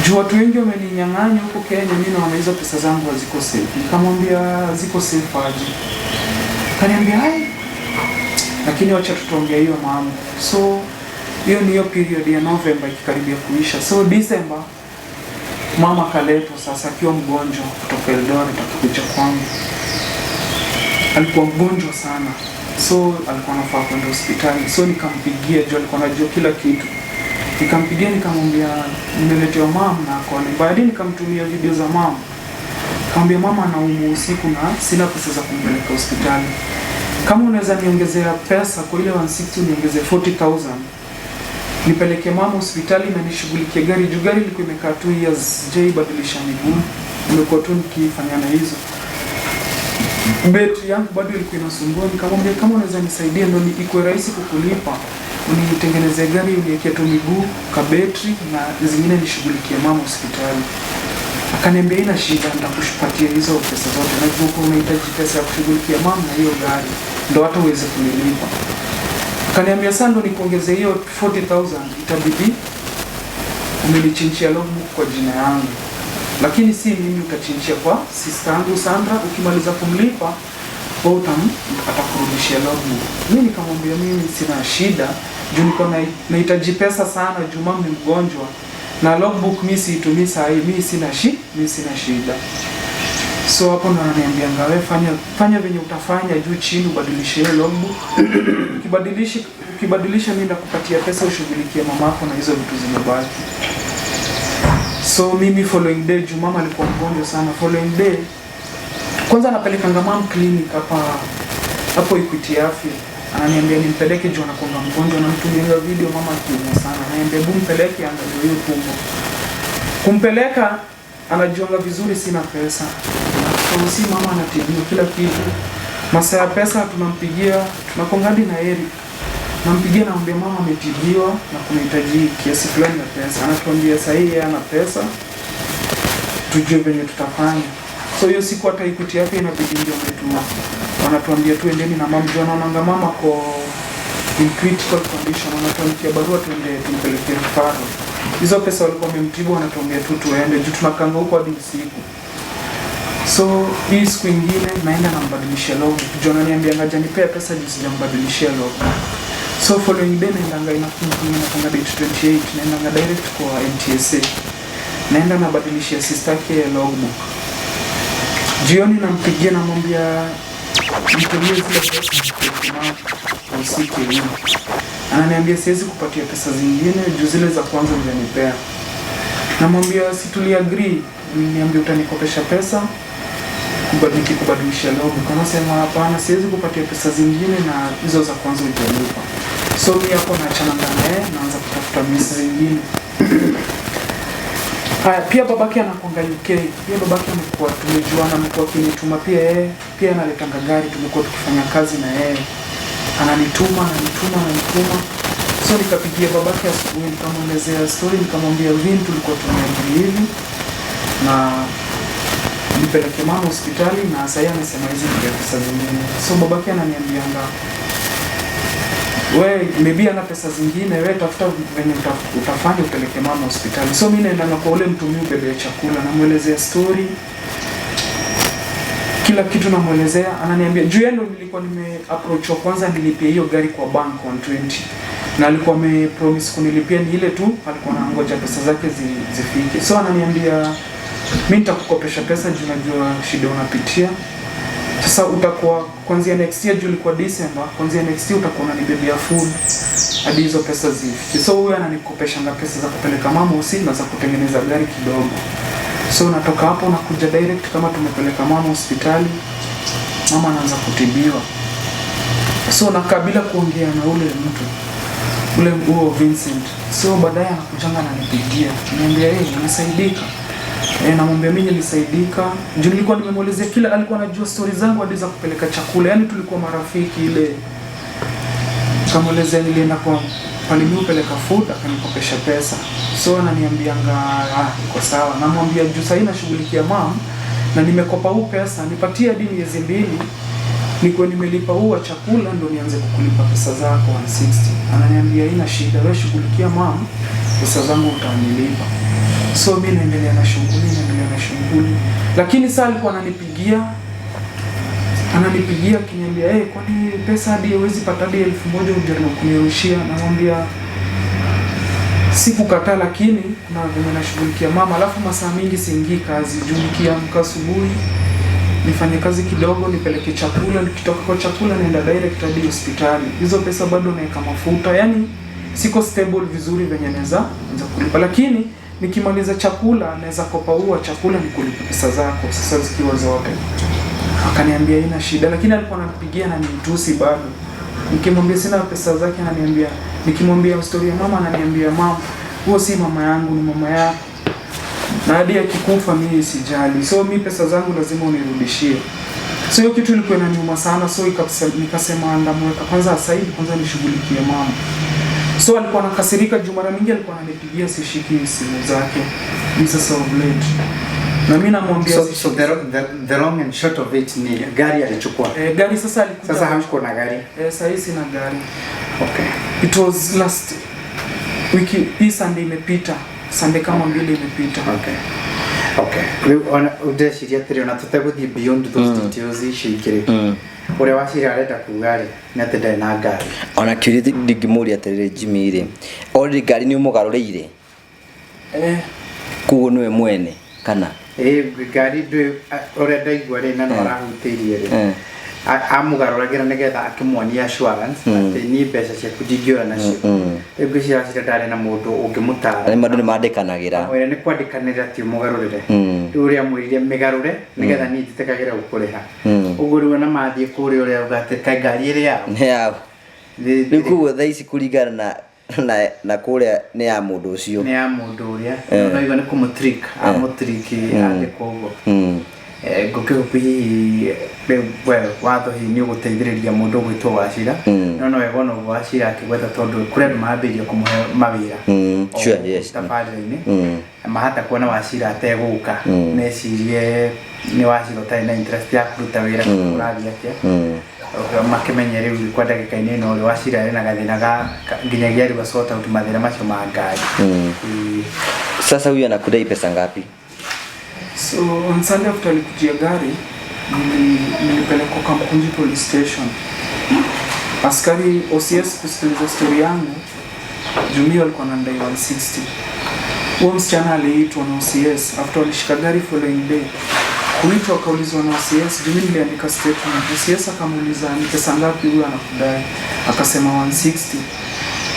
juu watu wengi wameninyang'anya huko Kenya, mimi naona hizo pesa zangu haziko safe. Nikamwambia ziko safe aje? Akaniambia ai, lakini wacha tutaongea hiyo mambo. So hiyo ni hiyo period ya November ikikaribia kuisha. So December mama kaletwa sasa akiwa mgonjwa kutoka Eldoret akikuja kwangu. Alikuwa mgonjwa sana, so alikuwa anafaa kwenda hospitali. So nikampigia juu alikuwa anajua kila kitu. Nikampigia nikamwambia nimeletewa mama na ako mbaya. Hadi nikamtumia video za mama. Nikamwambia mama anaumwa usiku na sina pesa za kumpeleka hospitali. Kama unaweza niongezea pesa kwa ile 160, niongezee 40,000 nipeleke mama hospitali na nishughulikie gari juu gari ilikuwa imekaa 2 years, sijaibadilisha miguu, nimekuwa tu nikifanya na hizo betri yangu bado ilikuwa inasumbua. Nikamwambia kama unaweza nisaidia ndo ikuwe rahisi kukulipa, unitengenezee gari, uniwekee tu miguu ka betri na zingine nishughulikie mama hospitali. Akaniambia ina shida, nitakupatia hizo pesa zote, najua uko unahitaji pesa ya kushughulikia mama na hiyo gari ndo hata uweze kunilipa. Akaniambia sasa ndo nikuongeze hiyo 40,000 itabidi umenichinjia logbook kwa jina yangu, lakini si mimi, utachinjia kwa sister yangu Sandra. Ukimaliza kumlipa wewe atakurudishia logbook. Mimi nikamwambia mimi sina shida juu niko nahitaji pesa sana juu mama ni mgonjwa na logbook mimi siitumii saa hii, mimi sina shida. So hapo ndo ananiambia wewe fanya fanya venye utafanya juu chini ubadilishe hiyo logbook. Ukibadilisha mimi ndakupatia pesa ushughulikie mamako na hizo vitu zimebaki. So mimi following day, juu mama alikuwa mgonjwa sana, following day kwanza anapelekanga mom clinic hapa hapo Equity Afya. Ananiambia nimpeleke juu anakuanga mgonjwa, namtumianga video mama akiumwa sana. Ananiambia hebu mpeleke angalie hiyo tumbo. Kumpeleka anajuanga vizuri sina pesa. So si mama anatibiwa kila kitu. Masaa ya pesa tunampigia, tunakonga hadi na Eric. Nampigia, namwambia mama ametibiwa na kunahitaji kiasi fulani ya pesa. Anatuambia sasa hii yeye ana pesa, tujue venye tutafanya. So hiyo siku hata Equity Afya inabidi ndio wanatuambia tuendeni na mama juu anaonanga mama ko in critical condition, wanatuandikia barua tuende tumpeleke referral. Hizo pesa walikuwa wamemtibu, wanatuambia tu tuende juu tunakanga huko hadi usiku. So hii siku ingine naenda nambadilishia logbook. Juu ananiambia ngaja nipea pesa juu sijambadilishia logbook. So following day naendanga, inakunga date 28, naendanga direct kwa NTSA. Naenda nabadilishia sister yake logbook. Jioni nampigia, namwambia nitumie zile pesa usiku hiyo. Ananiambia siwezi kupatia pesa zingine juu zile za kwanza hujanipea. Namwambia si tuli agree, uliniambia utanikopesha pesa nikikubadilishia logbook. Anasema hapana, siwezi kupatia pesa zingine na hizo za kwanza hujanipa. So mi hapo naachana na yeye, naanza kutafuta means zingine. Haya, pia babake anakuanga UK. Pia babake amekuwa tumejuana, amekuwa akinituma pia yeye, pia analetanga gari, tumekuwa tukifanya kazi na yeye. Ananituma, ananituma, ananituma. So nikapigia babake asubuhi, nikamwelezea story, nikamwambia Vin, tulikuwa tumeagree hivi na nipeleke mama hospitali na sasa amesema hizi ndio pesa zingine. So babake ananiambianga we maybe ana pesa zingine, we tafuta venye utafanya upeleke mama hospitali. So mi naendanga kwa ule mtu mi ubebea chakula, namwelezea story kila kitu namwelezea, ananiambia juu yeye ndo nilikuwa nime approach wa kwanza nilipia hiyo gari kwa bank 120 na alikuwa ame promise kunilipia, ni ile tu alikuwa anangoja pesa zake zifike. So ananiambia mi nitakukopesha pesa juu najua shida unapitia. Sasa utakuwa kuanzia next year, juu ilikuwa December, kuanzia next year utakuwa unanibebea food hadi hizo pesa zifike. So huyu ananikopeshanga pesa za kupeleka mama hosi na za kutengeneza gari kidogo. So natoka hapo nakuja direct kama tumepeleka mama hospitali, mama anaanza kutibiwa. So nakaa bila kuongea na ule mtu ule huo Vincent. So baadaye anakujanga ananipigia, niambia yeye umesaidika. Namwambia mimi nilisaidika. Juu nilikuwa nimemwelezea kila, alikuwa anajua story zangu hadi za kupeleka chakula. Yaani tulikuwa marafiki ile. Nikamwelezea nilienda kwa pale mimi upeleka food, akanikopesha pesa. So ananiambianga iko sawa. Namwambia juu sasa nashughulikia mom na nimekopa huu pesa, nipatie hadi miezi 2 nikuwe nimelipa huu wa chakula ndo nianze kukulipa pesa zako 160. Ananiambia haina shida, wewe shughulikia mom, pesa zangu utanilipa. So mimi naendelea na shughuli, naendelea na shughuli. Lakini saa alikuwa ananipigia akiniambia, "Eh, kwani pesa hadi huwezi pata hadi 1000 ujaribu kunirushia?" Namwambia sikukataa, lakini kuna venye nashughulikia mama, alafu masaa mingi siingii kazi juu nikiamka asubuhi nifanye kazi kidogo, nipeleke chakula, nikitoka kwa chakula naenda direct hadi hospitali. Hizo pesa bado naweka mafuta, yani siko stable vizuri venye naweza kulipa, lakini nikimaliza chakula naweza kopa huo chakula nikulipe pesa zako sasa zikiwa zote. Akaniambia haina shida, lakini alikuwa ananipigia na nitusi bado. Nikimwambia sina pesa zake ananiambia, nikimwambia story ya mama ananiambia mama, huo si mama yangu, ni mama yako. Na hadi akikufa mimi sijali. So mimi pesa zangu lazima unirudishie. So hiyo kitu ilikuwa inaniuma sana, so nikasema ndamweka kwanza aside, kwanza nishughulikie mama. So alikuwa anakasirika juu mara mingi alikuwa ananipigia sishiki simu zake. Ni sasa of late. Na mimi namwambia so the long and short of it ni gari alichukua. Gari sasa alikuja. Sasa hamko na gari. Sasa hii sina gari. Okay. It was last wiki, hii Sunday imepita. Sunday kama mbili imepita. Okay. Okay. Rĩu ona ndĩreciria atĩrĩ ona tũtegũthiĩ beyond those details icio ingĩ rĩ, ũrĩa Wachira arenda kuga rĩ nĩ atĩ ndarĩ na ngari. Ona kĩũria ndingĩmũria atĩrĩrĩ Jimmy rĩ, already ngari nĩ ũmũgarũrĩire? Koguo nĩwe mwene kana? Ngari ndũĩ ũrĩa ndaigua rĩ na no arahutĩirie rĩ, amũgarũragĩra nĩgetha akĩmuonia assurance atĩ niĩ mbeca ciaku ndingĩũra nacio. Rĩu ngwĩciria Wachira ndarĩ na mũndũ ũngĩmũtara. Nĩ andũ nĩ mandĩkanagĩra. Mwĩre nĩ kwandĩkanĩra ti ũmũgarũrĩre. Rĩu ũrĩa amwĩrire mĩgarũre nĩgetha niĩ njĩtĩkagĩre gũkũrĩha. Ũguo rĩu ona mathiĩ kũrĩa ũrĩa auga atĩ kaĩ ngari ĩrĩ yao. Nĩ yao. Rĩu koguo thaa ici kũringana na kũrĩa nĩ ya mũndũ ũcio. Nĩ ya mũndũ ũrĩa. No igua nĩ kũmũtrick, amũtrick andĩkwo ũguo. Ngũkĩhope hihi well watho hihi nĩ ũgũteithĩrĩria mũndũ ũgwĩtwo Wachira. No wega ona ũguo Wachira akĩgweta tondũ kũrĩ andũ mambĩrĩria kũmũhe mawĩra. Sure, yes. Tabarĩra-inĩ. Mahata kuona Wachira ategũka. Mecirie nĩ Wachira ũtarĩ na interest ya kũruta wĩra ũrathiĩ atĩa. Makĩmenye rĩu kwa ndagĩka-inĩ ĩno rĩ Wachira arĩ na gathĩna ga nginyagia rĩu sort out mathĩna macio ma ngari. Sasa huyu anakudai pesa ngapi? So on Sunday after alikujia gari, nilipelekwa Kamkunji police station. Askari OCS kusikiliza story yangu, Jumio alikuwa anadai 160. Huo msichana aliitwa na OCS after walishika gari following day. Kuitwa akaulizwa na OCS, Jumio niliandika statement. OCS akamuuliza ni pesa ngapi huyu anakudai? Akasema 160.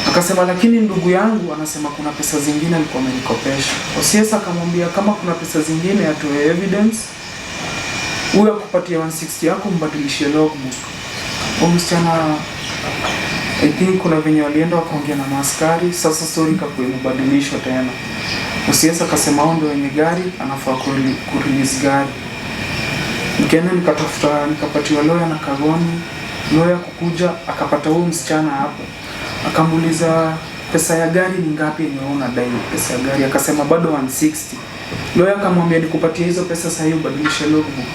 Akasema lakini ndugu yangu anasema kuna pesa zingine alikuwa amenikopesha. OCS akamwambia kama kuna pesa zingine atoe evidence. Huyu akupatie 160 yako mbadilishie logbook. Huyo msichana I think kuna venye walienda wakaongea na maaskari, sasa story ikakuwa imebadilishwa tena. OCS akasema hao ndio wenye gari, anafaa kurelease gari. Nikaenda nikatafuta, nikapatiwa lawyer na Kagoni. Lawyer kukuja akapata huyo msichana hapo, akamuuliza pesa ya gari ni ngapi yenye wewe unadai pesa ya gari, akasema bado 160. Lawyer akamwambia nikupatie hizo pesa sasa hivi ubadilishe logbook.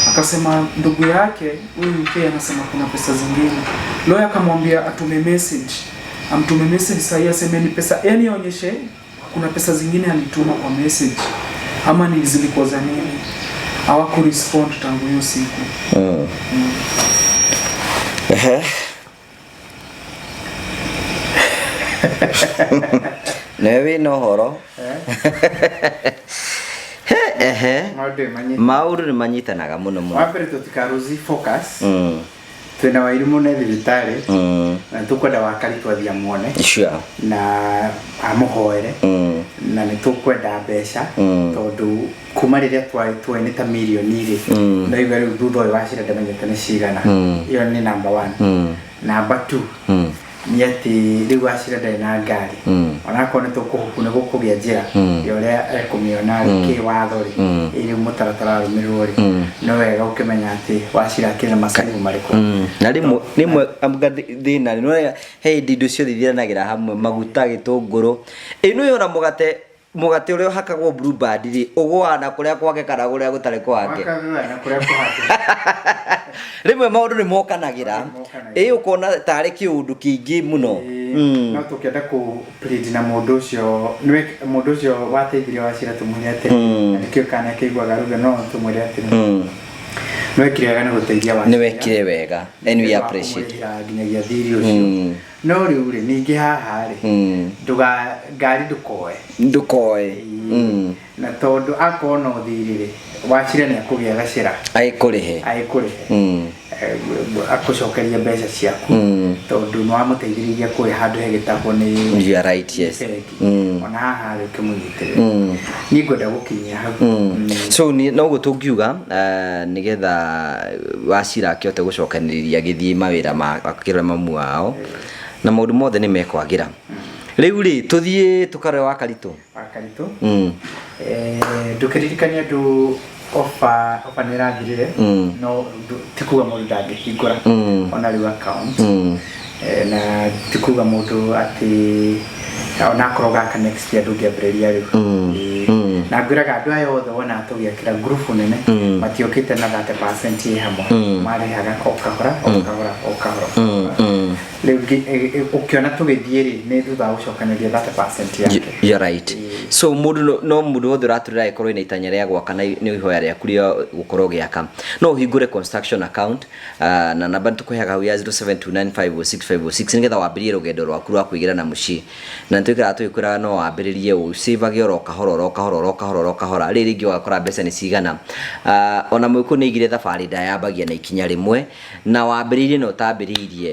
Akasema ndugu yake huyu mke anasema kuna pesa zingine. Lawyer akamwambia atume message, amtume message sasa hivi aseme ni pesa, yani aonyeshe kuna pesa zingine alituma kwa message ama ni zilikuwa za nini. Hawakurespond tangu hiyo siku. Ehe. Newe wĩna ũhoro. He, ehe. Maũndũ nĩ Maũndũ nĩ manyitanaga mũno mũno. Wa mbere tũtikaruzi focus. Twĩna Wairimũ nĩ thibitarĩ. Na tũkwenda Wakari twathiĩ amuone. Sure. Na amũhoere. Na nĩ tũkwenda mbeca. Tondũ kuma rĩrĩa twarĩ nĩ ta mirioni rĩ. Ndaigua rĩu thutha ũyũ wa cira ndamenyete nĩ cigana. Ĩyo nĩ number 1. Number 2. Nĩ atĩ rĩu Wachira ndarĩ na ngari. Onakorwo nĩ tũkũhuku nĩ gũkũgĩa njĩra ya ũrĩa ekũmĩona rĩ, kĩwatho rĩ, ĩrĩ mũtaratara warũmĩrĩrwo rĩ, no wega ũkĩmenya atĩ Wachira akĩrĩ na macaibu marĩkũ. Na rĩmwe rĩmwe anga thĩna nĩ he hĩndĩ indo ciothe ithiranagĩra hamwe, maguta, gĩtũngũrũ. Ĩ nĩ ona mũgate, mũgate ũrĩa ũhakagwo Blue Band rĩ, ũgũaga na kũrĩa kwake kana kũrĩa gũtarĩ kwake. Wakagũa na kũrĩa kwake. Rĩmwe maũndũ nĩ mokanagĩra. Nĩ mokanagĩra. Ĩ ũkona tarĩ kĩũndũ kĩingĩ mũno. No tũkĩenda kũ plead na mũndũ ũcio, nĩwe mũndũ ũcio wateithirie Wachira tũmwĩre atĩrĩ, na nĩkĩo kana akĩiguaga ruga, no tũmwĩre atĩrĩ. Nĩwekire wega nĩ gũteithia Wachira. Nĩwekire wega. And we appreciate. Nĩwakũmũrĩhĩra nginyagia thirĩ ũcio. No rĩu rĩ, ningĩ haha rĩ, ngari ndũkoe. Ndũkoe. Na tondũ akorwo no thirĩ rĩ, Wachira nĩ akũgĩa gacĩra. Agĩkũrĩhe. Agĩkũrĩhe. Akũcokerie mbeca ciaku. Tondũ nĩ wamũteithĩrĩirie kũrĩa handũ hegĩtagwo nĩ You are right, yes. bengi. Ona haha rĩ ũkĩmũnyitĩrĩra. Niĩ ngwenda gũkinyia hau. So ni noguo tũngiuga, nĩgetha Wachira akĩhote gũcokanĩrĩria agĩthiĩ mawĩra ma akĩrora mamu wao. Na maũndũ mothe nĩ mekwagĩra. Rĩu rĩ, tũthiĩ tũkarore Wakaritũ. Wakaritũ. Ndũkĩririkanie andũ ofa nĩ ĩrathirire. No ti kuga mũndũ ndangĩhingũra. Ona rĩu account. Na ti kuga mũndũ atĩ onakorwo gaka next year ndũngĩambĩrĩria rĩu. Na ngwĩraga andũ aya othe wona tũgĩakĩra group nene, matiokĩte na 30% ĩ hamwe. Marĩhaga o kahora, o kahora, o kahora. Rĩu ũkĩona tũgĩthiĩ rĩ, nĩ thutha wa gũcokanĩria 30% yake. You're right. So mũndũ no mũndũ wothe ũratũrĩra agĩkorwo ena itanya rĩa gwaka na nĩ ihoya rĩaku rĩa gũkorwo ũgĩaka, no ũhingũre construction account, na namba nĩtũkũheaga hau ya 0729506506 nĩgetha wambĩrĩrie rũgendo rwaku rwa kwĩgĩra na mũciĩ. Na nĩtwĩkaraga tũgĩkwĩraga no wambĩrĩrie ũcĩvage oro kahora, oro kahora, oro kahora, oro kahora. Rĩrĩ rĩngĩ ũgakora mbeca nĩ cigana. Ona mũgĩkũyũ nĩ aigire thabarĩ ndayambagia na ikinya rĩmwe, na wambĩrĩirie na ũtambĩrĩirie,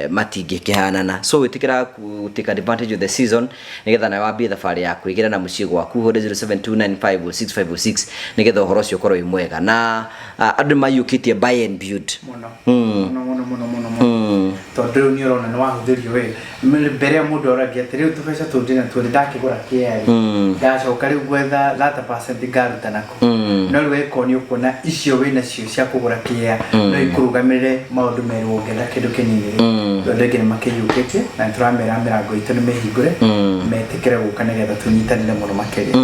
matingĩkĩhanana. So wĩtĩkĩra ku take advantage of the season nĩgetha nawe wambie thabarĩ ya kwĩgĩra na mũciĩ gwaku, hũre 0729506506 nĩgetha ũhoro ũcio ũkorwo wĩ mwega. Na andũ nĩmaiyũkĩtie buy and build. Mũno. Mũno, mũno, mũno, mũno, mũno. Tondũ rĩu nĩ ũrona nĩ wahũthĩrio wĩ. Mbere ya mũndũ oragia atĩ rĩu tũbeca tũu ndĩna tuo ndakĩgũra kĩarĩ. Ndacoka rĩu gwetha 30% ngaruta nako. No rĩu ĩkorwo nĩ ũkuona icio wĩnacio cia kũgũra kĩea, no ikũrũgamĩrĩre maũndũ merũ ũngĩenda kĩndũ kĩnini rĩ. Andũ aingĩ nĩ makĩiyũkĩtie na nĩ tũramera mĩrango itũ nĩ mĩhingũre, metĩkĩre gũka nĩgetha tũnyitanĩre mũno makĩria.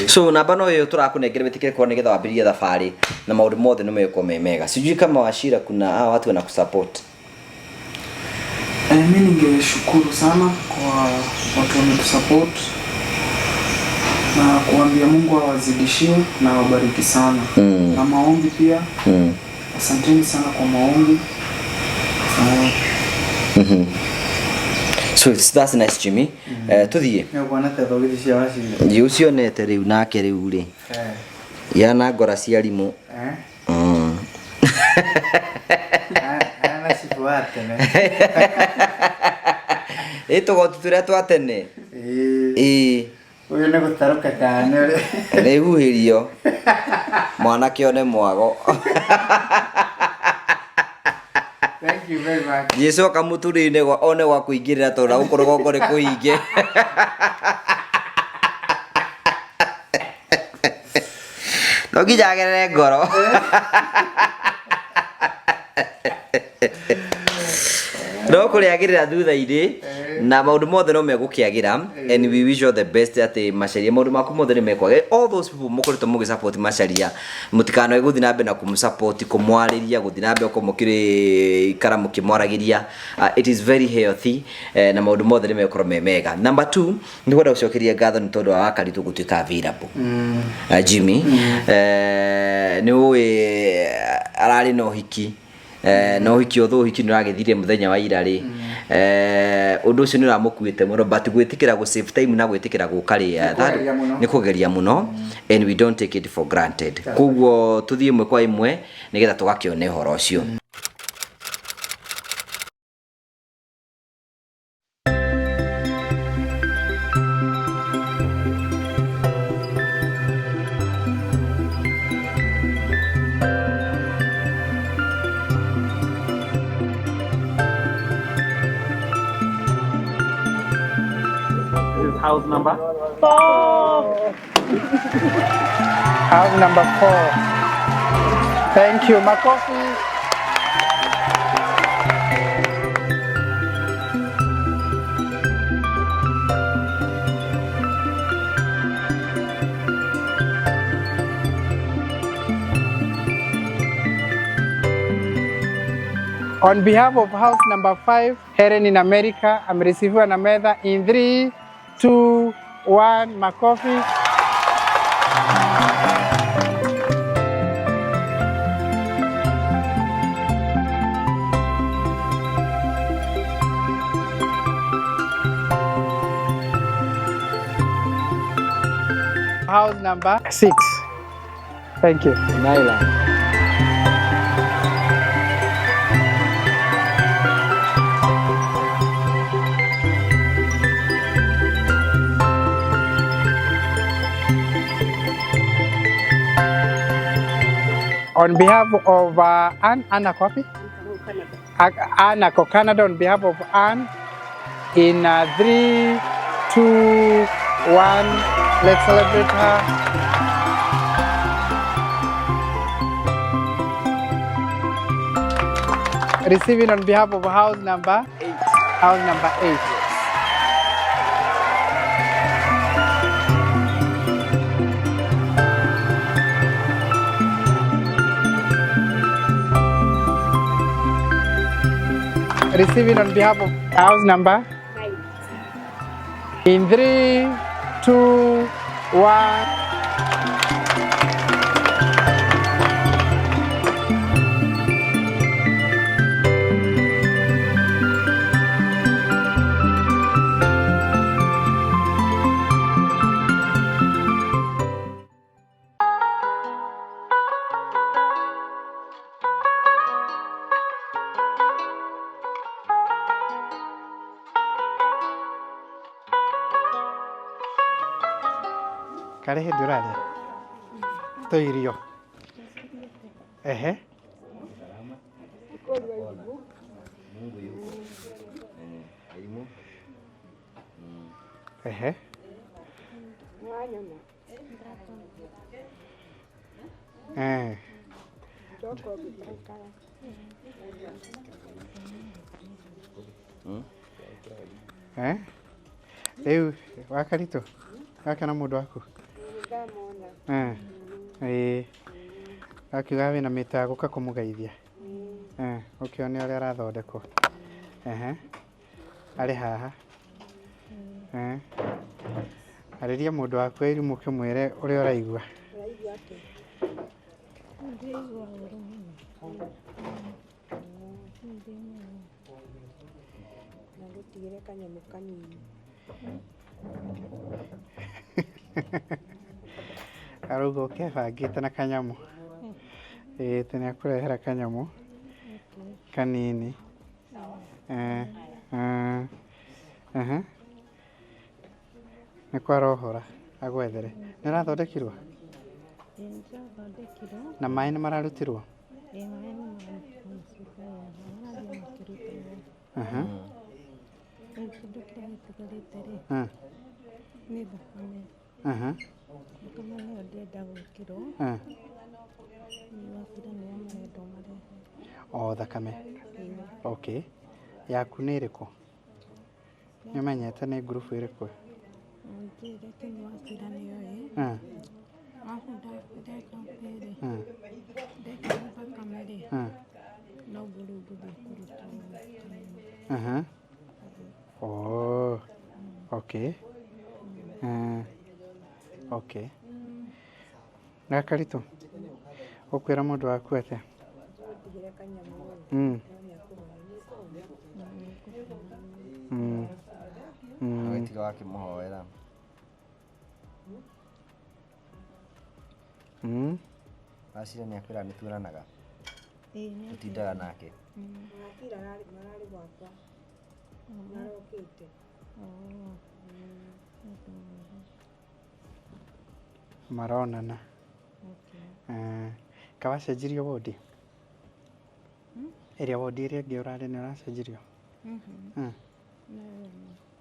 So namba no ĩyo tũrakũnengera wĩtĩkĩre kuona nĩgetha wambĩrĩrie thabarĩ na maũndũ mothe nĩ megũkorwo me mega. Sijui kama Wachira kuna hawa watu wanakusupport. Mi ningeshukuru sana kwa watu wametusupport na kuambia Mungu awazidishie na awabariki sana. Na maombi pia. Asanteni sana kwa maombi. So that's nice, Jimmy. Tuthiĩ. Nĩ ũkuona ta thogithi cia Wachira. Nĩ ũcionete rĩu nake rĩu rĩ. Yana ngora cia rimũ. Ana cibu wa tene. Ĩ tũgoti tũrĩa twa tene. Ĩ. Ũyũ nĩ gũtarũka kana nĩ ũrĩ. Nĩ huhĩrio. Mwanake one mwago. Thank you very much. Jesu akamũtũrĩ-inĩ gwa one gwa kũingĩrĩra tondũ na gũkũ rũgongo nĩ kũhinge. No nginya agerere ngoro. No kũrĩagĩrĩra thutha-inĩ na maũndũ mothe no megũkĩagĩra, and we wish you the best atĩ Macharia maũndũ maku mothe nĩ mekwagĩra. All those people mũkoretwo mũgĩ support Macharia, mũtikanoe gũthiĩ na mbere na kũmũ support, kũmwarĩria, gũthiĩ na mbere gũkorwo mũkĩrĩ ikara mũkĩmwaragĩria. It is very healthy, na maũndũ mothe nĩ megũkorwo me mega. Number 2, nĩ kwenda gũcokeria ngatho nĩ tondũ wa Wakaritũ gũtuĩka available. Jimmy, nĩ ũĩ ararĩ na ũhiki, na ũhiki otho ũhiki nĩ ũragĩthire mũthenya wa ira rĩ, ũndũ ũcio nĩ ũramũkuĩte mũno, but gwĩtĩkĩra gũ save time na gwĩtĩkĩra gũka rĩ, Nĩ kũgeria mũno. Nĩ kũgeria mũno, and we don't take it for granted. Koguo tũthiĩ ĩmwe kwa ĩmwe nĩgetha tũgakĩone ũhoro ũcio. This is house number 4. House number 4. Thank you. Makofi. On behalf of house number 5, Helen in America, amereceiviwa na Metha in 3, 2, 1, makofi. House number 6. Thank you. Naila. On behalf of Ann, Anna Kwapi? Anna ko Canada, on behalf of Ann, in 3, 2, 1, let's celebrate her. Receiving on behalf of house number 8. House number 8. Receiving on behalf of house number 9. In 3, 2, 1. Karĩ hĩndĩ ũrarĩa to irio ehe. Ehe. Eh. Eh? Rĩu Wakaritũ wakena mũndũ waku? Eh. Ĩĩ. Akiuga wĩna mĩto ya gũka kũmũgeithia. Eh, ũkĩone ũrĩa arathondekwo. Ehe. Arĩ haha. Eh. Arĩria mũndũ waku Irimũ ũkĩmwĩre ũrĩa ũraigua. Ndĩraigua ũru mũno. Ndĩ mũru. Na ngũtigĩre kanyamũ kanini. Arauga ũkebangĩte na kanyamũ. Ĩĩ tĩ nĩakũrehera kanyamũ kanini. Eh, eh, ehe. Nĩ kwarohora agwethere. Nĩ ũrathondekirwo? Ĩĩ nĩndĩrathondekirwo. Na maĩ nĩ mararutirwo? Ĩĩ maĩ nĩ marathiĩ. Aha. Rĩu kĩndũ kĩrĩa gĩtigarĩte rĩ, nĩ thakame. Aha. Thakame nĩyo ndĩrenda gwĩkĩrwo. Nĩ wabira nĩo marendwo marehe. O thakame. Okay. Yaku nĩ ĩrĩkũ? Nĩ ũmenyete nĩ ngurubu ĩrĩkũ? Njĩre nĩ wabira nĩyo ĩ. Arabu ndeka atĩrĩ, ndekĩrwo thakame rĩ, noguo rĩu ngũthiĩ kũrutwo thakame. Aha. Oh. Okay. Okay. Gakaritũ, ũkwĩra mũndũ waku atĩa? Agĩtiga wakĩmũhoera. Wacira nĩ akwĩra nĩ tuonanaga. Tũtindaga nake. Maratira mararĩ gwakwa. Marokĩte. Maronana. Kawacenjirio wondi? Ĩrĩa wondi ĩrĩa ĩngĩ ũrarĩ nĩ ũracenjirio?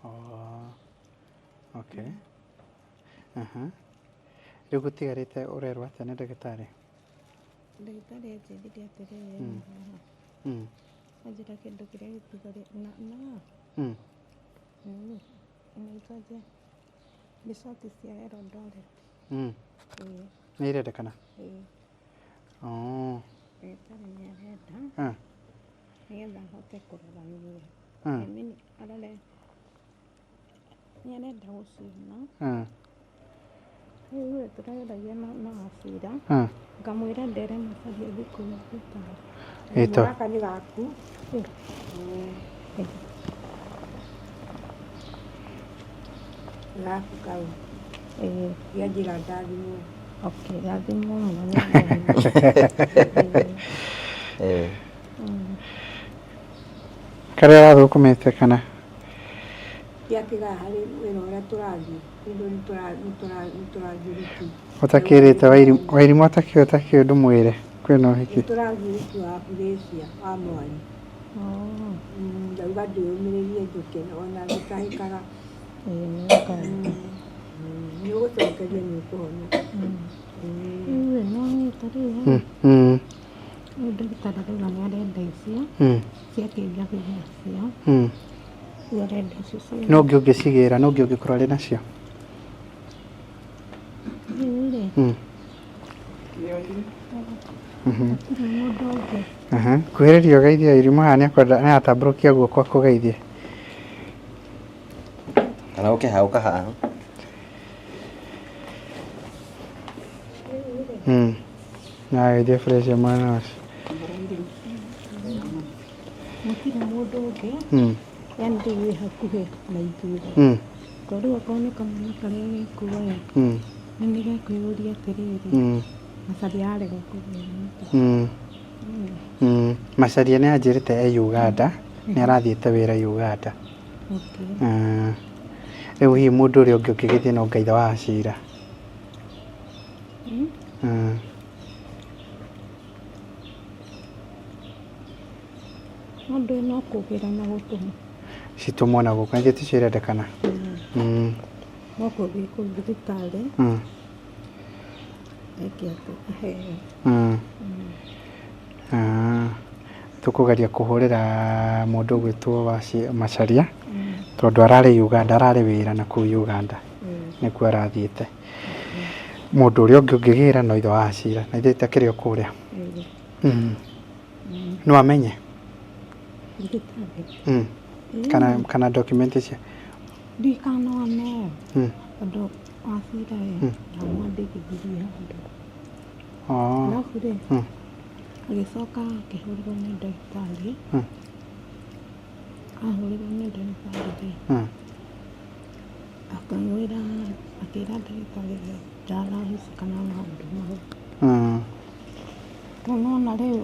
Oh. Okay. Aha. Rĩu gũtigarĩte ũrerwo atĩa nĩ ndagĩtarĩ? Ndagĩtarĩ anjĩrire atĩrĩrĩ, haha. Anjĩra kĩndũ kĩrĩa gĩtigarĩte na inaitwa aje? Resort cia Eldoret. Nĩ irendekana? Ĩĩ. Oh. Ndagĩtarĩ nĩ arenda nĩgetha ahote kũrora niĩ. I mean, arore nĩ arenda gũciona. Rĩu rĩ, tũrageragia na Wachira. Ngamwĩra ndere Macharia athiĩ kũu thibitarĩ. Ĩto. Gaka nĩ gaku. Gaku kau. Ĩĩ. Gĩa njĩra ndathimwo. Okay, rathimwo mũno nĩ Ngai. Karĩa wathũkũmĩte kana? Gĩatigaa harĩ wĩra ũrĩa tũrathiĩ. Nĩ tũrathiĩ wiki. Ũtakĩrĩte Wairimũ atakĩũĩ ũtakĩũĩ ndũmwĩre kwĩna ũhiki. Nĩ tũrathiĩ wiki wa Asia wa mwanya. Ndauga ndĩyũmĩrĩrie njũke ona ngĩtahĩkaga. Nĩ ũgũcokeria nĩ ũkũhona. Rĩu rĩ, no wĩte rĩu rĩ, rĩu ndagĩtarĩ arauga nĩ arenda icio cia kĩnjabi nacio. Rĩu arenda icio cia No ũngĩ ũngĩcigĩra, no ũngĩ ũngĩkorwo arĩ nacio. Rĩu rĩ, gũtirĩ mũndũ ũngĩ. Aha. Kuhĩrĩria ũgeithie Wairimũ haha nĩ aratambũrũkia guoko akũgeithie. Kana ũke haha ũka haha. Na ageithie fresh mwana ũcio. Gũtirĩ mũndũ ũngĩ. Yaani rĩu wĩ hakuhĩ na ithuĩ. Tondũ rĩu okorwo nĩ kamwana karĩa gekuo ĩ, nĩ nĩgekwĩyũria atĩrĩrĩ, Macharia arega kũgĩra nĩkĩ? Macharia nĩ anjĩrĩte e Uganda, nĩ arathiĩte wĩra Uganda. Okay. Rĩu hihi mũndũ ũrĩa ũngĩ ũngĩgĩthiĩ no ngaitha wa Acira. Mũndũ no kũgĩra na gũtũma. Citũmwo na gũkũ, nĩkĩo ticio irendekana. No kũthiĩ kũu thibitarĩ. Eke atĩ aheo. Tũkũgeria kũhũrĩra mũndũ ũgwĩtwo Macharia tondũ ararĩ Uganda, ararĩ wĩra na kũu Uganda. Nĩkuo arathiĩte. Mũndũ ũrĩa ũngĩ ũngĩgĩra no ithe wa Acira, na ithuĩ takĩrĩ o kũrĩa. No amenye? Thibitarĩ. Kana document icio? Ndiũĩ no aneo. Tondũ Wachira ĩ, ndamwandĩkithirie handũ. Arabu rĩ, agĩcoka akĩhũrĩrwo nĩ ndagĩtarĩ. Ahũrĩrwo nĩ ndagĩtarĩ rĩ, akamwĩra, akĩra ndagĩtarĩ ndarahũcikana na maũndũ mau. Rĩu nĩwona rĩu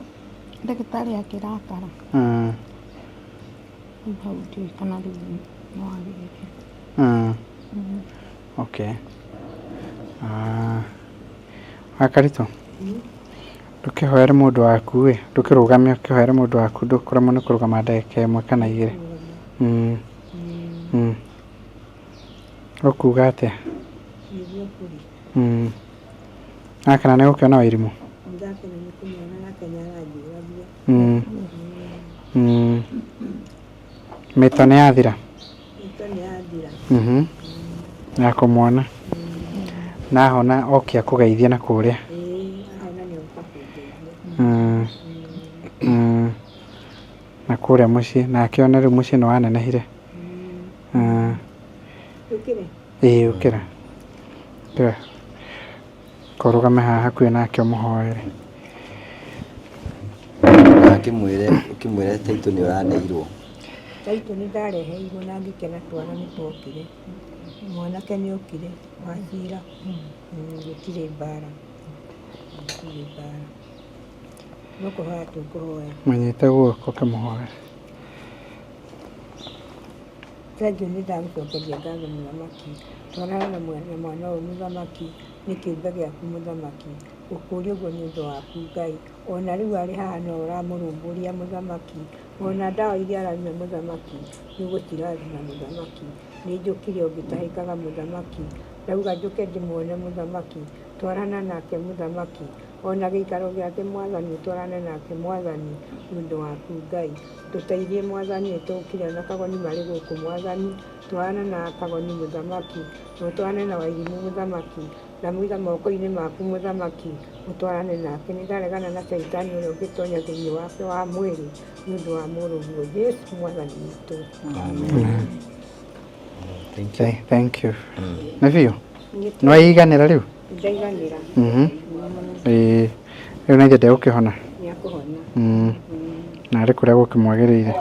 ndagĩtarĩ akĩrakara. Rĩu hau ndiũĩ kana rĩu no agĩre. Okay. Wakaritũ, Ndũkĩhoere mũndũ waku ĩ, ndũkĩrũgame ũkĩhoere mũndũ waku, ndũkũremwo nĩ kũrũgama ndagĩka ĩmwe kana igĩrĩ. Ũkuga atĩa? Akena nĩ gũkĩona Wairimũ? Mĩto nĩ yathira? Ya kũmuona. Na ahona oke akũgeithie na kũrĩa. Na kũrĩa mũciĩ na akĩone rĩu mũciĩ nĩ wanenehire. Ĩĩ ũkĩra. Ũkĩra. Kũrũgame haha hakuhĩ nake ũmũhoere. Na akĩmwĩre ũkĩmwĩre taitũ nĩ ũraneirwo. Taitũ nĩ ndareheirwo na ngĩkena twana nĩ twokire. Mwanake nĩ okire wa cira. Gũtirĩ mbara. Gũtirĩ mbara. No kũhoya tũkũhoya. Mũnyite guoko ũkĩmũhoera. Thengiũ nĩ ndagũcokeria ngatho mũthamaki, twarana na mwana ũyũ mũthamaki, nĩ kĩũmbe gĩaku mũthamaki, ngũkũria ũguo nĩ ũndũ waku Ngai, ona rĩu arĩ haha no ũramũrũmbũria mũthamaki, ona ndawa iria aranyua mũthamaki, nĩ ũgũcirathima mũthamaki, nĩ njũkire o ngĩtahĩkaga mũthamaki, ndauga njũke ndĩmuone mũthamaki, twarana nake mũthamaki, ona gĩikaro gĩake mwathani ũtwarane nake mwathani, nĩ ũndũ waku Ngai. Tũteithie Mwathani nĩtũkire ona kagoni marĩ gũkũ Mwathani, twarana na kagoni mũthamaki, na ũtwarane na Wairimũ mũthamaki, ndamũiga moko-inĩ maku mũthamaki, ũtwarane nake. Nĩndaregana na caitani ũrĩa ũngĩtonya thĩinĩ wake wa mwĩrĩ nĩ ũndũ wa mũrũguo Jesu Mwathani witũ. Amen. Thank you. Nĩ biũ? Nĩ waiganĩra rĩu? Ndaiganĩra. Ĩĩ. Rĩu na ithe ndegũkĩhona? Nĩakũhona. Na arĩ kũrĩa gũkĩmwagĩrĩire.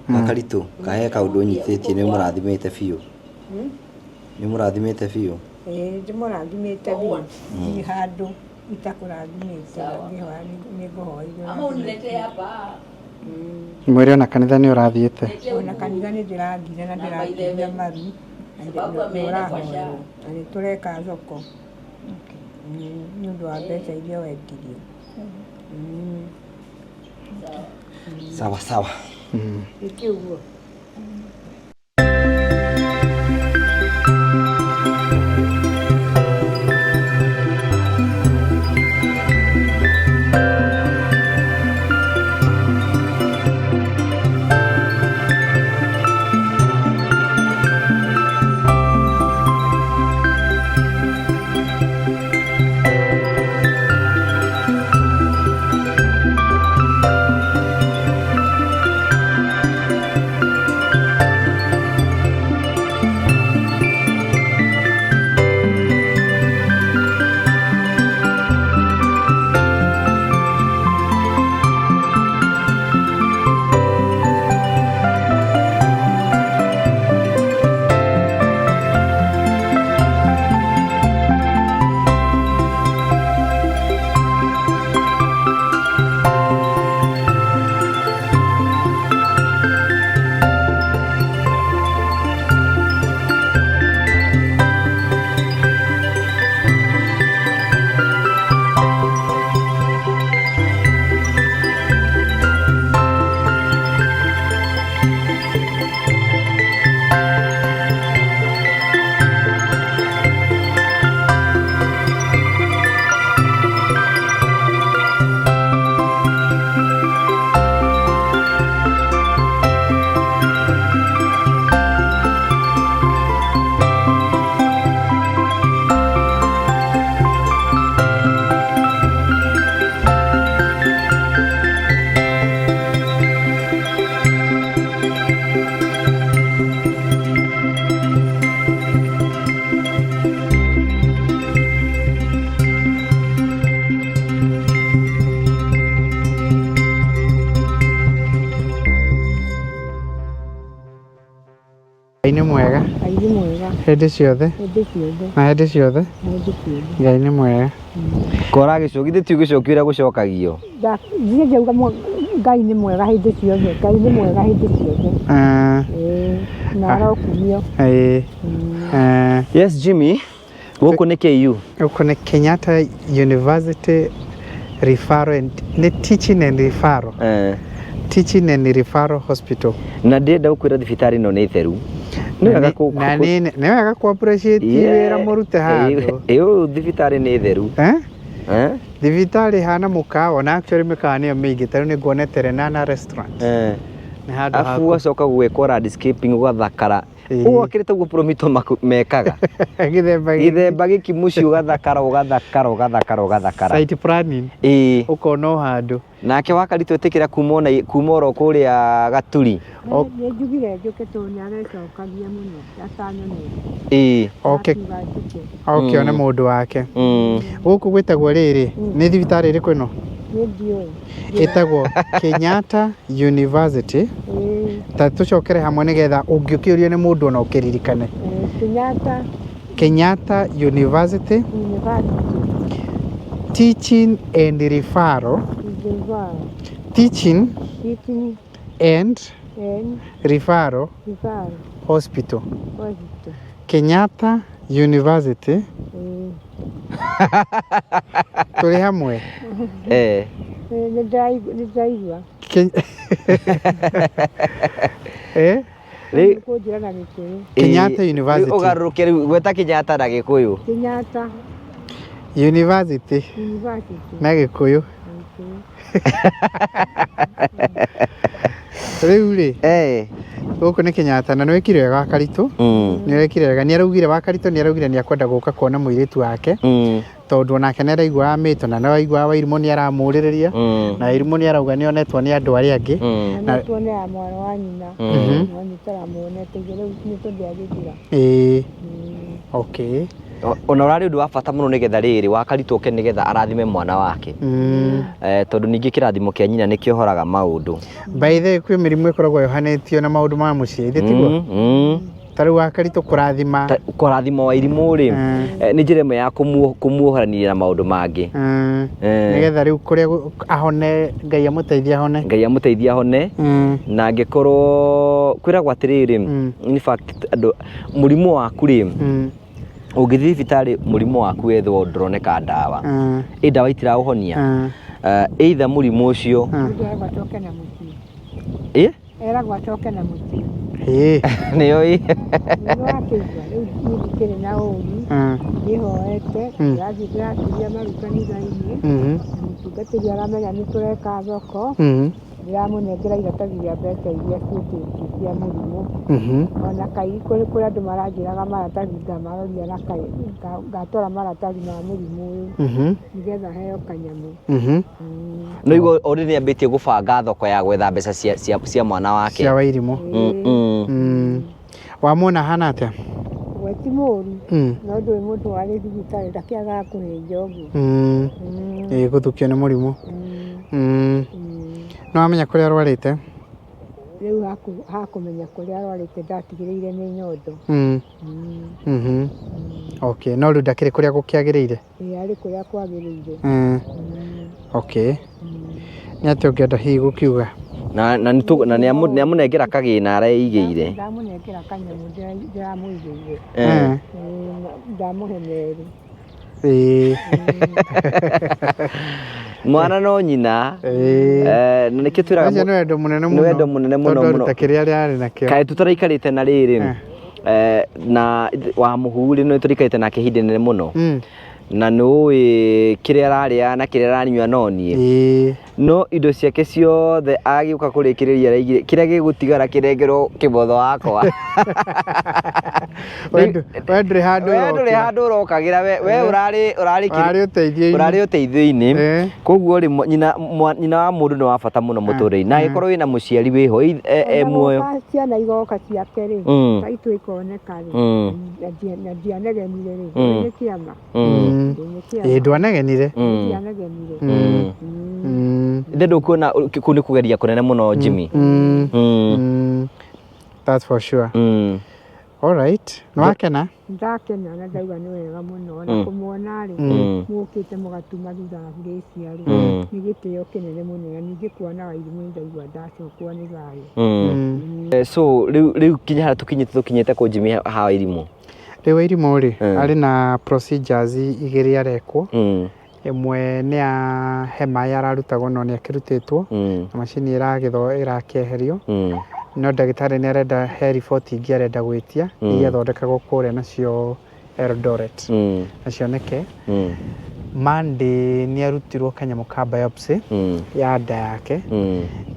Gakaritũ kahe kaũndũ ũnyitĩtie nĩ ũmũrathimĩte biũ. Nĩ ũmũrathimĩte biũ. Ĩĩ ndĩmũrathimĩte biũ. Ndirĩ handũ itakũrathimĩte ngĩhoya nĩngũhoeirwo. Mwĩre ona kanitha nĩ ũrathiĩte. Ona kanitha nĩ ndĩrathire na ndĩraturia maru na nĩ ũrahoerwo na nĩ tũreka thoko nĩ ũndũ wa mbeca iria wendirie. Sawa sawa. Ĩkĩ ũguo. Ngai nĩ mwega. Ngai nĩ mwega. Hĩndĩ ciothe. Hĩndĩ ciothe. Na hĩndĩ ciothe. Hĩndĩ ciothe. Ngai nĩ mwega. Kora gĩcoki githĩ ti gĩcoki ũrĩa gũcokagio. Niĩ ndauga Ngai nĩ mwega hĩndĩ ciothe. Ngai nĩ mwega hĩndĩ ciothe. Ah. Ĩĩ, na arokumio. Ĩĩ. Yes Jimmy. Gũkũ nĩ KU. Gũkũ nĩ Kenyatta University Referral and nĩ Teaching and Referral. Teaching and Referral Hospital. Na ndĩrenda gũkwĩra thibitarĩ ĩno nĩ theru. Nĩ wega Na nĩ nĩ wega kũ appreciate wĩra mũrute handũ. Ĩ ũyũ thibitarĩ nĩ theru. Eh? Eh? Thibitarĩ hana mũkawa na actually mĩkawa nĩyo mĩingĩ ta rĩu nĩ nguonete Lenana restaurant. Nĩ handũ Abu haku. ũgacoka gwĩkwo landscaping ũgathakara. Ĩĩ. Ũũ akĩrĩ taguo Promito mekaga. Gĩthemba gĩkĩ. Gĩthemba gĩkĩ mũciĩ ũgathakara ũgathakara ũgathakara ũgathakara. Site planning. Ĩĩ. Ũkona o handũ. Nake Wakaritũ ĩtĩkĩra kuma ona kuma oro kũrĩa Gaturi. Nĩ njugire njũke tondũ nĩ arecokagia mũno atanyonete. Ĩĩ. Oke Akiuga njũke. oke one mũndũ wake. Gũkũ gwĩtagwo rĩrĩ, nĩ thibitarĩ ĩrĩkũ ĩno? Nĩ ndiũĩ. Ĩtagwo Kenyatta University. Ĩĩ. Ta tũcokere hamwe nĩgetha ũngĩkĩũrio nĩ mũndũ ona ũkĩririkane. Kenyatta Kenyatta University University Teaching and Referral Referral. Teaching Teaching and and Referral Referral Hospital. Hospital. Kenyatta University. Ĩĩ. Tũrĩ hamwe. Eh. Nĩ ndĩraigua. Eh? Rĩu Kũnjĩra na Gĩkũyũ. Kenyatta Ĩĩ, University. Rĩu ũgarũrũke rĩu gweta Kenyatta na Gĩkũyũ. Kenyatta University University. na Gĩkũyũ. Rĩu rĩ gũkũ nĩ Kenyatta na nĩ wĩkire wega Wakaritũ. Nĩ wĩkire wega. Nĩ araugire Wakaritũ nĩ araugire nĩ akwenda gũka kuona mũirĩtu wake tondũ onake nĩ araiguaga mĩto na nĩ araiguaga Wairimũ nĩ aramũrĩrĩria na Wairimũ nĩ arauga nĩ onetwo nĩ andũ arĩa angĩ. Na nĩ tuone ya mwana wa nyina. No nĩ tũramuonete rĩu nĩ tũndĩagĩthira. Ĩĩ. Okay. Ona ũrarĩ ũndũ wa bata mũno nĩgetha rĩrĩ Wakaritũ oke nĩgetha arathime mwana wake. Tondũ ningĩ kĩrathimo kĩa nyina nĩkĩohoraga maũndũ. By the way kwĩ mĩrimũ ĩkoragwo yohanĩtio na maũndũ ma mũciĩ ithe tiguo? Ta rĩu Wakaritũ kũrathima Kũrathima Wairimũ rĩ nĩ njĩra ĩmwe ya kũmuohoranĩria na maũndũ mangĩ. Nĩgetha rĩu kũrĩa ahone Ngai amũteithie ahone. Ngai amũteithie ahone. Na angĩkorwo kwĩragwo atĩrĩrĩ, in fact andũ mũrimũ waku rĩ ũngĩthiĩ thibitarĩ mũrimũ waku wethwo ndũroneka ndawa, ĩ ndawa itiraũhonia, either mũrimũ ũcio Mũndũ eragwo acoke na mũciĩ. Ĩ? Eragwo acoke na mũciĩ. Nĩyo ĩ. Nĩ wakĩigua rĩu niĩ ndikĩrĩ na ũru. Ndĩhoete, ndĩrathiĩ ndĩraturia maru kanitha-inĩ. Na mũtungatĩri aramenya nĩ tũreka thoko. Ndĩramũnengera iratathi rĩa mbeca iria ciĩtĩtio cia mũrimũ. Ona kaingĩ kũrĩ kũrĩa andũ maranjĩraga maratathi ngamaroria na ngatwara maratathi ma mũrimũ ũyũ nĩgetha heo kanyamũ. No igua already nĩ ambĩtie gũbanga thoko ya gwetha mbeca cia mwana wake. Cia Wairimũ. Wamwona ahana atĩa? We ti mũru no ndũĩ mũndũ warĩ thibitarĩ ndakĩagaga kũhĩnja ũguo. Ĩĩ gũthũkio nĩ mũrimũ. Nĩ wamenya kũrĩa arwarĩte? Rĩu hakũmenya kũrĩa arwarĩte ndatigĩrĩire nĩ nyondo. Okay, no rĩu ndakĩrĩ kũrĩa gũkĩagĩrĩire? Ĩĩ arĩ kũrĩa kwagĩrĩire. Okay. Nĩ atĩa ũngĩenda hihi gũkiuga? Na nĩ amũnengera kagĩna areigĩire. Ndamũnengera kanyamũ ndĩramũigĩire. Ndamũhe merĩ. Ĩĩ. Mwana no nyina. Na nĩkĩo twĩraga Ũcio nĩ wendo mũnene mũno. Nĩ wendo mũnene mũno Tondũ mũno. aruta kĩrĩa arĩ nakĩo. Kaĩ tũtaraikarĩte na rĩrĩ na wa mũhu rĩ nĩ tũraikarĩte nake ihinda inene mũno. Na nĩ ũĩ kĩrĩa ararĩa na kĩrĩa aranyua no niĩ. No indo ciake ciothe agĩũka kũrĩkĩrĩria araigire kĩrĩa gĩgũtigara kĩnengerwo kĩmotho wakwa. We ndũrĩ handũ We ndũrĩ handũ ũrokagĩra we ũrarĩ ũrarĩ ũteithio-inĩ. Ũrarĩ ũteithio-inĩ. Koguo rĩ nyina wa mũndũ nĩ wa bata mũno mũtũrĩre-inĩ. Na angĩkorwo wĩna mũciari wĩho e muoyo. Ciana igoka ciake rĩ ta itũ ikoneka rĩ na ndianegenire rĩ nĩ kĩama. Ĩĩ ndwanegenire. Ndianegenire. Ithe ndũkuona kũu nĩ kũgeria kũnene mũno Jimmy. That's for sure. All right. Nĩ wakena? Ndakena na ndauga nĩ wega mũno na kũmuona rĩ mũkĩte mũgatuma thutha wa Grace rĩ nĩ gĩtĩo kĩnene mũno na ningĩ kuona Wairimũ nĩ ndaigua ndacokwo nĩ thayũ. So rĩu kinya harĩa tũkinyĩte tũkinyĩte kũ Jimmy ha Wairimũ? Rĩu Wairimũ rĩ, arĩ na procedures igĩrĩ arekwo. Ĩmwe nĩ ya he maĩ ararutagwo no nĩ akĩrutĩtwo, na macini ĩragĩtho ĩrakĩeherio. No ndagĩtarĩ nĩ arenda he riboti ingĩ arenda gwĩtia, iria athondekagwo kũrĩa nacio Eldoret. Na cioneke. Monday nĩ arutirwo kanyamũ ka biopsy ya nda yake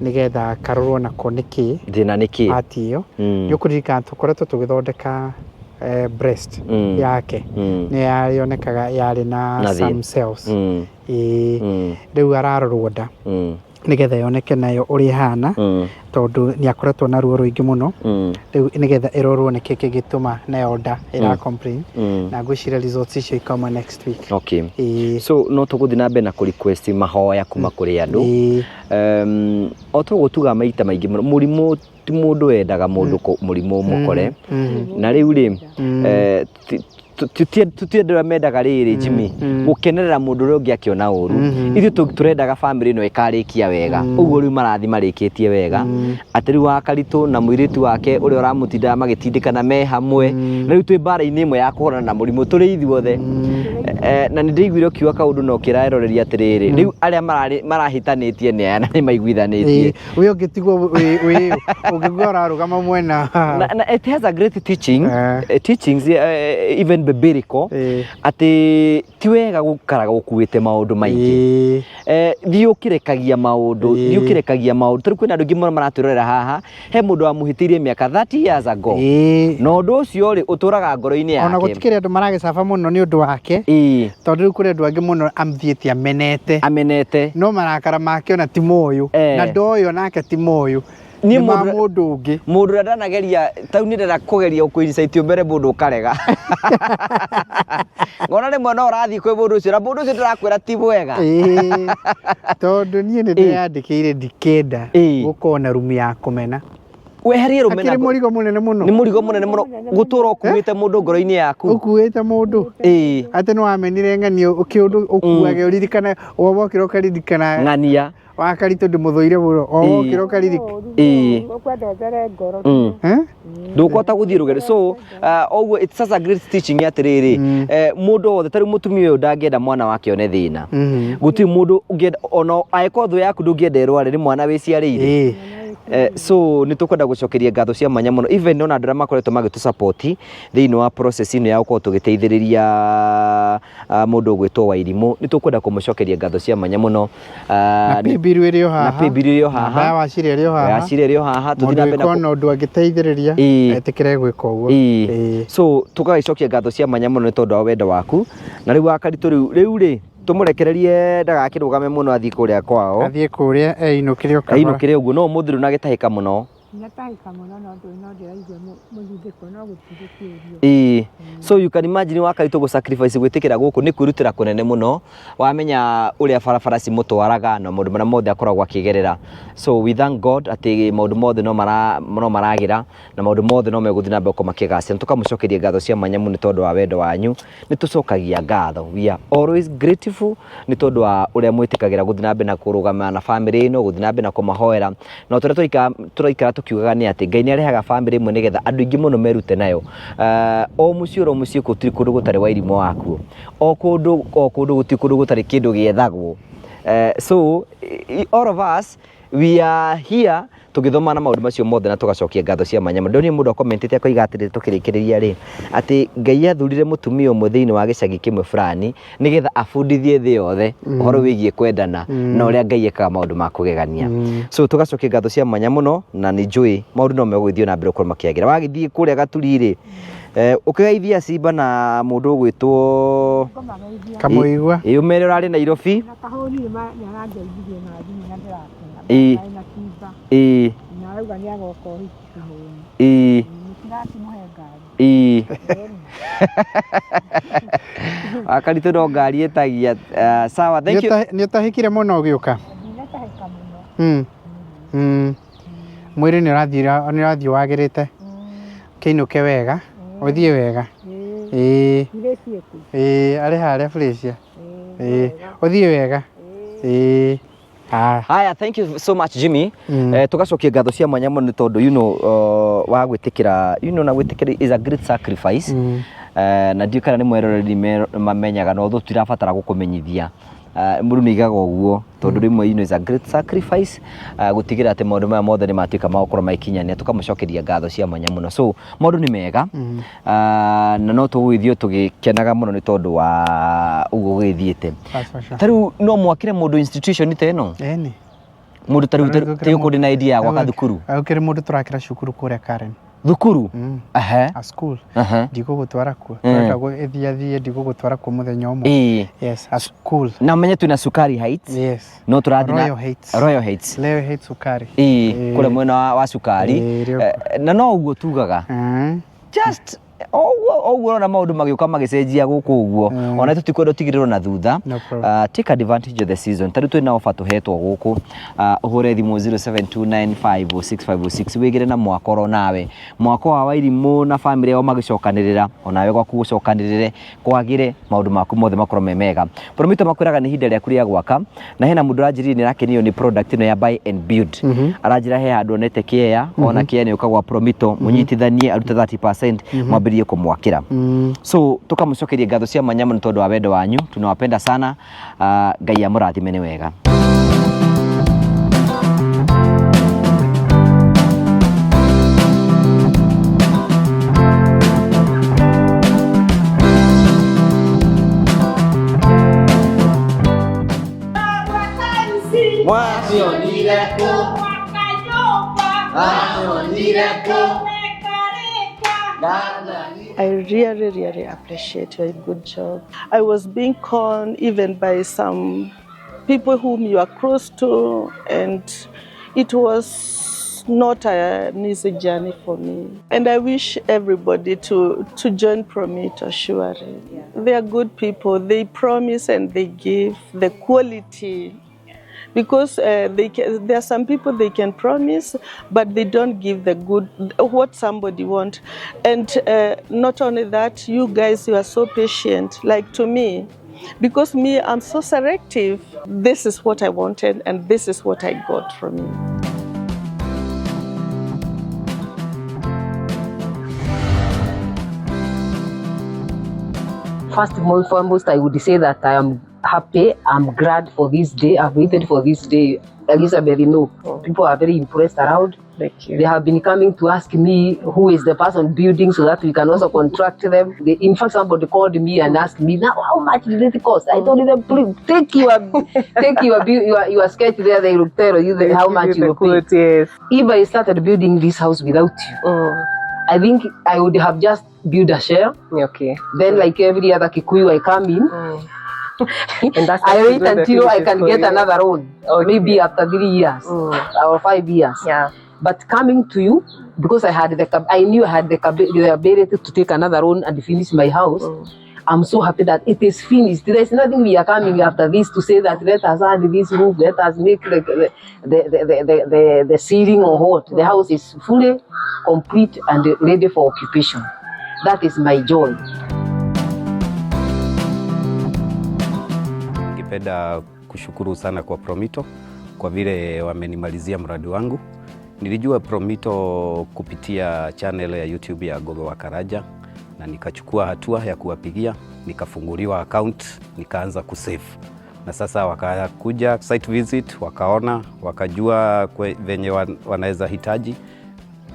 nĩgetha karorwo nako nĩkĩ Thĩna nĩ kĩ? part ĩyo. Nĩ ũkũririkana tũkoretwo tũgĩthondeka breast yake nĩ yonekaga yarĩ na Na some thĩna. cells. Ĩĩ. Rĩu ararorwo nda nĩgetha yoneke nayo ũrĩa ĩhana tondũ nĩ akoretwo na ruo rũingĩ mũno. Rĩu nĩgetha ĩrorwo nĩkĩ kĩngĩtũma nayo nda ĩra complain. Na ngwĩciria results icio ikauma next week. Okay. Ĩĩ. So no tũgũthiĩ na mbere na kũ request mahoya kuma kũrĩ andũ. Ĩĩ. O toguo tugaga maita maingĩ mũno, mũrimũ ti mũndũ wendaga mũndũ mũrimũ ũmũkore. Na rĩu rĩ, tũtiendera mendaga rĩrĩ Jimmy, gũkenerera mũndũ ũrĩa ũngĩ akĩona ũru. Ithuĩ tũrendaga family ĩno ĩkarĩkia wega. Ũguo rĩu marathiĩ marĩkĩtie wega. Atĩ rĩu Wakaritũ na mũirĩtu wake ũrĩa ũramũtindaga magĩtindĩkana me hamwe. Na rĩu twĩ mbara-inĩ ĩmwe ya kũhũrana na mũrimũ tũrĩ ithuothe. Na nĩ ndĩiguire ũkiuga kaũndũ na ũkĩra eroreri atĩrĩrĩ, rĩu arĩa marahĩtanĩtie nĩ aya na nĩ maiguithanĩtie. Ĩĩ, wĩ ũngĩtigwo wĩ ũngĩgua ũrarũgama mwena. Na it has a great teaching, teachings, even biblical, atĩ ti wega gũikaraga ũkuĩte maũndũ maingĩ. Thiĩ ũkĩrekagia maũndũ, thiĩ ũkĩrekagia maũndũ. Tarĩu kwĩna andũ aingĩ mũno maratwĩrorera haha, he mũndũ wamũhĩtĩirie mĩaka 30 years ago. Na ũndũ ũcio rĩ, ũtũraga ngoro-inĩ yake. Ona gũtikĩrĩ andũ maragĩcaba mũno nĩ ũndũ wake. Tondũ rĩu kũrĩ andũ angĩ mũno amthiĩte amenete. Amenete. No marakara make ona ti moyũ. Na ndoĩ onake ti moyũ. Niĩ Nĩ ma mũndũ mũndũ ũngĩ. Mũndũ ũrĩa ndanageria, ta rĩu niĩ ndĩrenda kũgeria gũkũ-incite mbere mũndũ ũkarega. Ngona rĩmwe no ũrathiĩ kwĩ mũndũ ũcio na mũndũ ũcio ndĩrakwĩra ti mwega. Tondũ niĩ nĩ ndĩyandĩkĩire ndikenda gũkorwo na rumu ya kũmena. Weherie rũmena. Akĩrĩ mũrigo mũnene mũno. Nĩ mũrigo mũnene mũno gũtũra ũkuĩte mũndũ ngoro-inĩ yaku. Ũkuĩte mũndũ. Atĩ nĩ wamenire ng'ania kĩũndũ ũkuage ũririkane, wokĩra ũkaririkana. Ng'ania. Wakaritũ ndĩmũthũire mũno. O wokĩra ũkaririkana. Ũkwenda ũthere ngoro. Ndũkũhota gũthiĩ rũgendo. So, ũguo it's such a great teaching atĩrĩrĩ, mũndũ wothe ta rĩu mũtumia ũyũ ndangĩenda mwana wake one thĩna. Gũtirĩ mũndũ ũngĩenda, ona angĩkorwo thũ yaku ndũngĩenda ĩrware nĩ mwana wĩciarĩire. So nĩ tũkwenda gũcokeria ngatho cia mwanya mũno even ona andũ arĩa makoretwo magĩtũ support thĩinĩ wa process ĩno ya gũkorwo tũgĩteithĩrĩria mũndũ ũgwĩtwo Wairimũ, nĩ tũkwenda kũmũcokeria ngatho cia mwanya mũno. Na paybill ĩrĩ o haha. Na paybill ĩrĩ o haha. Namba ya Wachira ĩrĩ o haha. Wachira ĩrĩ o haha. Tũthiĩ Mũndũ na mbere na wĩkona ũndũ angĩteithĩrĩria, etĩkĩre gwĩka ũguo. So tũgagĩcokia ngatho cia mwanya mũno nĩ tondũ wa wendo waku. Na rĩu Wakaritũ rĩu rĩ, tũmũrekererie ndagakĩrũgame mũno athiĩ kũrĩa kwao. Athiĩ kũrĩa einũkĩre o kahora. Einũkĩre ũguo, no ũmũthĩ ndũnagĩtahĩka mũno. Ndinatahĩka mũno no ndũ no ndĩraigua mũthuthĩko no gũtirĩ kĩũrio. So you can imagine Wakaritũ gũ sacrifice gwĩtĩkĩra gũkũ nĩ kwĩrutĩra kũnene mũno. Wamenya ũrĩa barabara cimũtwaraga na maũndũ marĩa mothe akoragwo akĩgerera. So we thank God atĩ maũndũ mothe no maragĩra na maũndũ mothe no megũthiĩ na mbere gũkorwo makĩgacĩra. Tũkamũcokeria ngatho cia mwanya mũno nĩ tondũ wa wendo wanyu. Nĩ tũcokagia ngatho. We are always grateful nĩ tondũ wa ũrĩa mwĩtĩkagĩra gũthiĩ na mbere na kũrũgama na family ĩno, gũthiĩ na mbere na kũmahoera. Na o ta ũrĩa tũraikara tũkiugaga nĩ atĩ Ngai nĩ arehaga family ĩmwe nĩgetha andũ aingĩ mũno merute nayo. O mũciĩ oro mũciĩ gũtirĩ kũndũ gũtarĩ Wairimũ wakuo. O kũndũ o kũndũ gũtirĩ kũndũ gũtarĩ kĩndũ gĩethagwo. So all of us we are here tũgĩthoma na maũndũ macio mothe na tũgacokia ngatho cia mwanya mũno. Ndonire mũndũ akomentĩte akoiga atĩrĩrĩ tũkĩrĩkĩrĩria rĩ, atĩ Ngai athurire mũtumia ũmwe thĩinĩ wa gĩcagi kĩmwe fulani nĩgetha abundithie thĩ yothe ũhoro wĩgiĩ kwendana na ũrĩa Ngai ekaga maũndũ ma kũgegania. So tũgacokia ngatho cia mwanya mũno na nĩ njũĩ maũndũ no megũgĩthiĩ na mbere gũkorwo makĩagĩra. Wagĩthiĩ kũrĩa Gaturi rĩ, ũkĩgeithia Simba na mũndũ ũgwĩtwo Kamũigua. Ĩ ũmere ũrarĩ Nairobi. Na Kahũni nĩ arangeithirie na thimũ na ndĩrakena. Marĩ na Simba. Na arauga nĩ agoka ũhiki Kahũni. Mũtirakĩmũhe ngari. Wakaritũ no ngari ĩtagia. Sawa, thank you. Nĩ ũtahĩkire mũno ũgĩũka? Ndinatahĩka mũno. Mwĩrĩ nĩ ũrathiĩ wagĩrĩte. Kĩinũke wega, ũthiĩ wega. Ĩĩ. Ĩĩ, arĩ harĩa Felicia. Ĩĩ, ũthiĩ wega. Ĩĩ. Haya, thank you so much Jimmy. Tugacokia ngatho cia mwanya mũno nĩ tondũ you know, wa gwĩtĩkĩra, you know, na gwĩtĩkĩra is a great sacrifice. Na ndiũ kana nĩ mweroreri mamenyaga, no tũtirabatara gũkũmenyithia. Mũndũ nĩ aigaga ũguo tondũ rĩmwe is a great sacrifice, gũtigĩrĩra atĩ maũndũ maya mothe nĩ matuĩka ma gũkorwo magĩkinyanĩra. Tũkamũcokeria ngatho cia mwanya mũno. So maũndũ nĩ mega, na no tũgũgĩthiĩ tũgĩkenaga mũno nĩ tondũ wa ũguo gũgĩthiĩte. Ta rĩu no mwakĩre mũndũ institution ta ĩno? Ĩni. Mũndũ ta rĩu ta rĩu na idea ya gwaka thukuru? Gũkĩrĩ mũndũ tũrakĩra cukuru kũrĩa Karen. Thukuru? Ehe. A school. Ndigũgũtwara kuo. Tũrenda ĩthiathiĩ, ndigũgũtwara kuo mũthenya ũmwe. Yes, a school. Na ũmenye twĩna Sukari Heights. Yes. No tũrathiĩ na Royal Heights. Royal Heights. Royal Heights Sukari. Ĩĩ, kũrĩa mwena wa Sukari. Na no ũguo tugaga. Just ũguo ũrona maũndũ magĩũka magĩcenjia gũkũ ũguo, ona tũtikwenda ũtigĩrĩrwo na thutha. No problem. Take advantage of the season. Ta rĩu twĩna offer tũhetwo gũkũ. Ũhũre thimũ 0729506506 wĩgĩre na mwako nawe mwako wa Wairimũ na family yao magĩcokanĩrĩra, onawe gwaku gũcokanĩrĩre kwagĩre, maũndũ maku mothe makorwo me mega. Promito makwĩraga nĩ ihinda rĩaku rĩa gwaka, na hena mũndũ ũranjĩrire nĩ arakenio nĩ product ĩno ya buy and build. Aranjĩra he handũ onete kĩea, ona kĩea nĩ ũka gwa Promito mũnyitithanie arute 30% mwambĩrĩrie kũmwakĩra. So tũkamũcokeria ngatho cia mwanya mũno tondũ wa wendo wanyu. Tunawapenda sana. Ngai amũrathime nĩ wega. I really, really appreciate your good job. I was being conned even by some people whom you are close to, and it was not an easy journey for me. And I wish everybody to join Promito, surely. Yeah. They are good people. They promise and they give the quality. Because there are some people they can promise, but they don't give the good, what somebody wants. And not only that, you guys, you are so patient. Like to me, because me, I'm so selective. This is what I wanted, and this is what I got from you. First and foremost, I would say that I am happy. I'm glad for this day. I've waited for this day. Elizabeth, you know, people are very impressed around. Thank you. They have been coming to ask me who is the person building so that we can also contract them. In fact, somebody called me and asked me, now how much did it cost? I told them, please take your sketch there. They will tell you how much you will pay. Yes. If I started building this house without you, I think I would have just built a shell. Okay. Then, like every other Kikuyu, I come in. And that's I wait until I can get another loan, okay. Maybe after 3 years or 5 years. Yeah. But coming to you, because I knew I had the ability to take another loan and finish my house. I'm so happy that it is finished. There is nothing we are coming after this to say that let us add this roof, let us make the ceiling or what. The house is fully complete and ready for occupation. That is my joy. Ningependa kushukuru sana kwa Promito kwa vile wamenimalizia mradi wangu. Nilijua Promito kupitia channel ya YouTube ya Gogo wa Karaja, na nikachukua hatua ya kuwapigia, nikafunguliwa account, nikaanza kusave. Na sasa wakakuja site visit, wakaona, wakajua venye wanaweza hitaji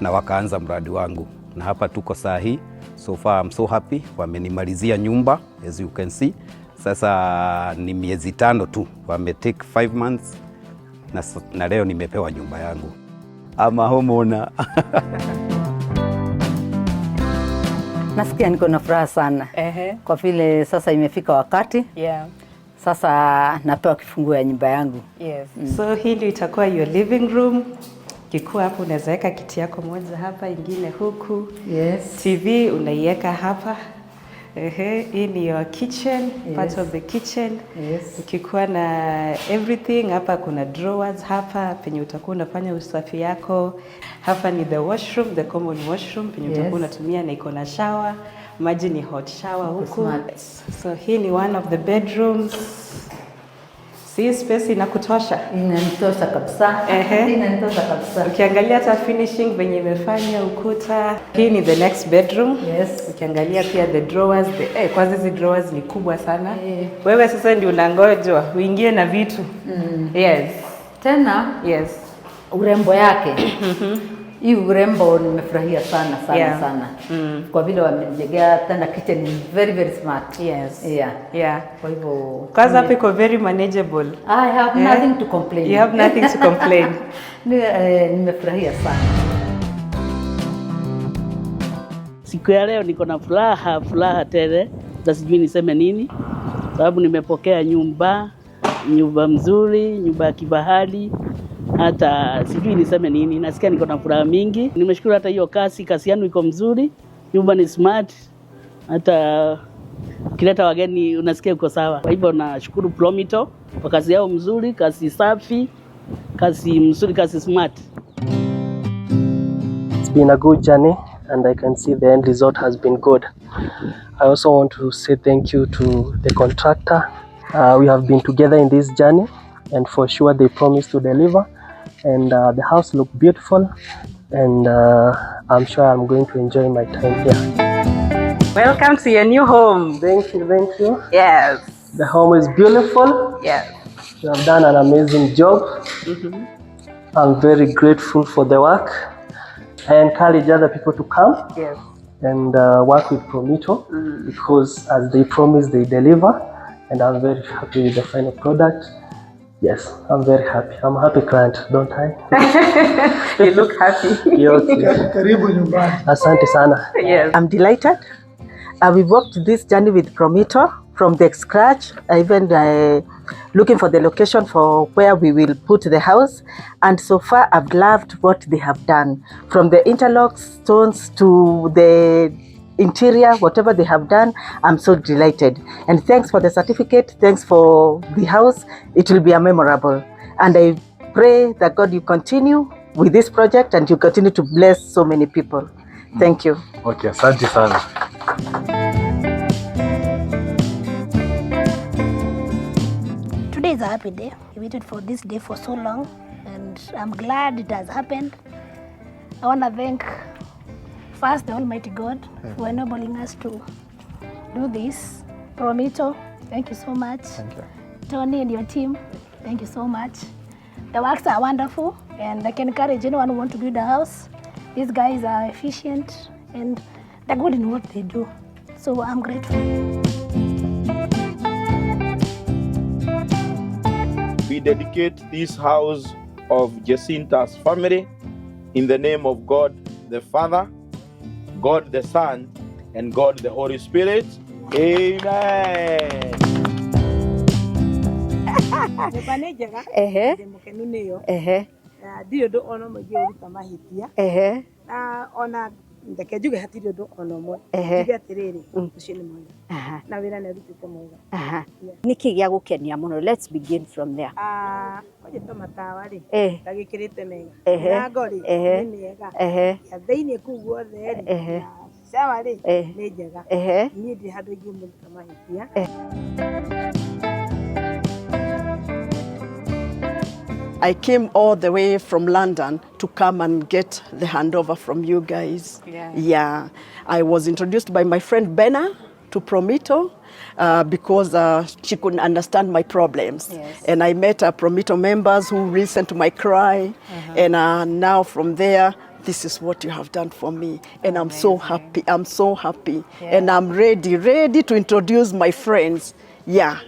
na wakaanza mradi wangu. Na hapa tuko saa hii. So far I'm so happy. Wamenimalizia nyumba as you can see. Sasa ni miezi 5 tu, wame take 5 months na leo nimepewa nyumba yangu. I'm a homeowner. Nasikia niko na furaha sana. Kwa vile sasa imefika wakati. Yeah. Sasa napewa kifunguo ya nyumba yangu. Yes. So hii ndio itakuwa your living room. Kikuwa hapo unaweza weka kiti yako moja hapa, ingine huku. Yes. TV unaiweka hapa. Hii ni your kitchen, yes. Part of the kitchen. Yes. Ukikuwa na everything hapa, kuna drawers hapa penye utakuwa unafanya usafi yako. Hapa ni the washroom, the common washroom penye yes. Utakuwa unatumia, na iko na shower. Maji ni hot shower huku. Smart. So hii ni one of the bedrooms. Si space inakutosha? Inanitosha kabisa. Ehe. Inanitosha kabisa. Ukiangalia hata finishing venye imefanya ukuta. Hii ni the next bedroom. Yes. Ukiangalia pia the drawers, kwanza hizi drawers ni kubwa sana. Wewe sasa ndio unangojwa uingie na vitu. Yes. Tena yes. Urembo yake hii urembo nimefurahia sana sana sana kwa vile wamejengea tena kitchen ni very very smart. Yes. Yeah. Yeah. Kwa hivyo Kwanza hapa iko very manageable. I have nothing to complain. You have nothing to complain. Nimefurahia sana. Siku ya leo niko na furaha, furaha tele, na sijui niseme nini, sababu nimepokea nyumba, nyumba mzuri, nyumba ya kifahari, hata sijui niseme nini. Nasikia niko na furaha mingi. Nimeshukuru hata hiyo kazi yanu iko mzuri, nyumba ni smart, hata ukileta wageni unasikia uko sawa. Kwa hivyo nashukuru Promito kwa kazi yao mzuri, kazi safi, kazi mzuri, kazi smart. It's been a good journey and I can see the end result has been good. I also want to say thank you to the contractor. We have been together in this journey and for sure they promised to deliver, and the house looked beautiful, and I'm sure I'm going to enjoy my time here. Welcome to your new home. Thank you, thank you. Yes. The home is beautiful. Yes. You have done an amazing job. I'm very grateful for the work. I encourage other people to come Yes. and work with Promito because as they promise, they deliver, and I'm very happy with the final product. Yes, I'm very happy. I'm a happy client, don't I? You look happy. Okay. Karibu nyumbani. Asante sana. Yes. I'm delighted. We walked this journey with Promito from the scratch, even looking for the location for where we will put the house. And so far, I've loved what they have done. From the interlock stones to the interior, whatever they have done, I'm so delighted. And thanks for the certificate. Thanks for the house. It will be a memorable. And I pray that God, you continue with this project and you continue to bless so many people. Thank you. Okay, asante sana. Today is a happy day. We waited for this day for so long, and I'm glad it has happened. I want to thank first the Almighty God for enabling us to do this. Promito, thank you so much. Thank you. Tony and your team, thank you so much. The works are wonderful, and I can encourage anyone who wants to build a house. These guys are efficient and they're good in what they do. So I'm grateful. We dedicate this house of Jecinta's family in the name of God the Father, God the Son, and God the Holy Spirit. Amen. Nyũmba nĩ njega. Ehe. Ndĩ mũkenu nĩyo. Ehe. Na ndirĩ ũndũ ona ũmwe ingĩũruta mahĩtia. Ehe. Na ona reke njuge hatirĩ ũndũ ona ũmwe. Ehe. Njuge atĩrĩrĩ, ũcio nĩ mwega. Aha. Na wĩra nĩ arutĩte mwega. Aha. Nĩkĩ gĩa gũkenia mũno? Let's begin from there. Ah, kwanja ta matawa rĩ, Eh. ndagĩkĩrĩte mega. Ehe. Mĩrango rĩ, Ehe. nĩ mĩega. Ehe. Ya thĩiniĩ kũu guothe rĩ, Ehe. na shower rĩ, Eh. nĩ njega. Ehe. Niĩ ndirĩ handũ ingĩmũruta mahĩtia. I came all the way from London to come and get the handover from you guys. Yeah. Yeah. I was introduced by my friend Benna to Promito because she couldn't understand my problems. Yes. And I met Promito members who listened to my cry. And now from there, this is what you have done for me. And I'm so happy. I'm so happy. Yeah. And I'm ready to introduce my friends. Yeah.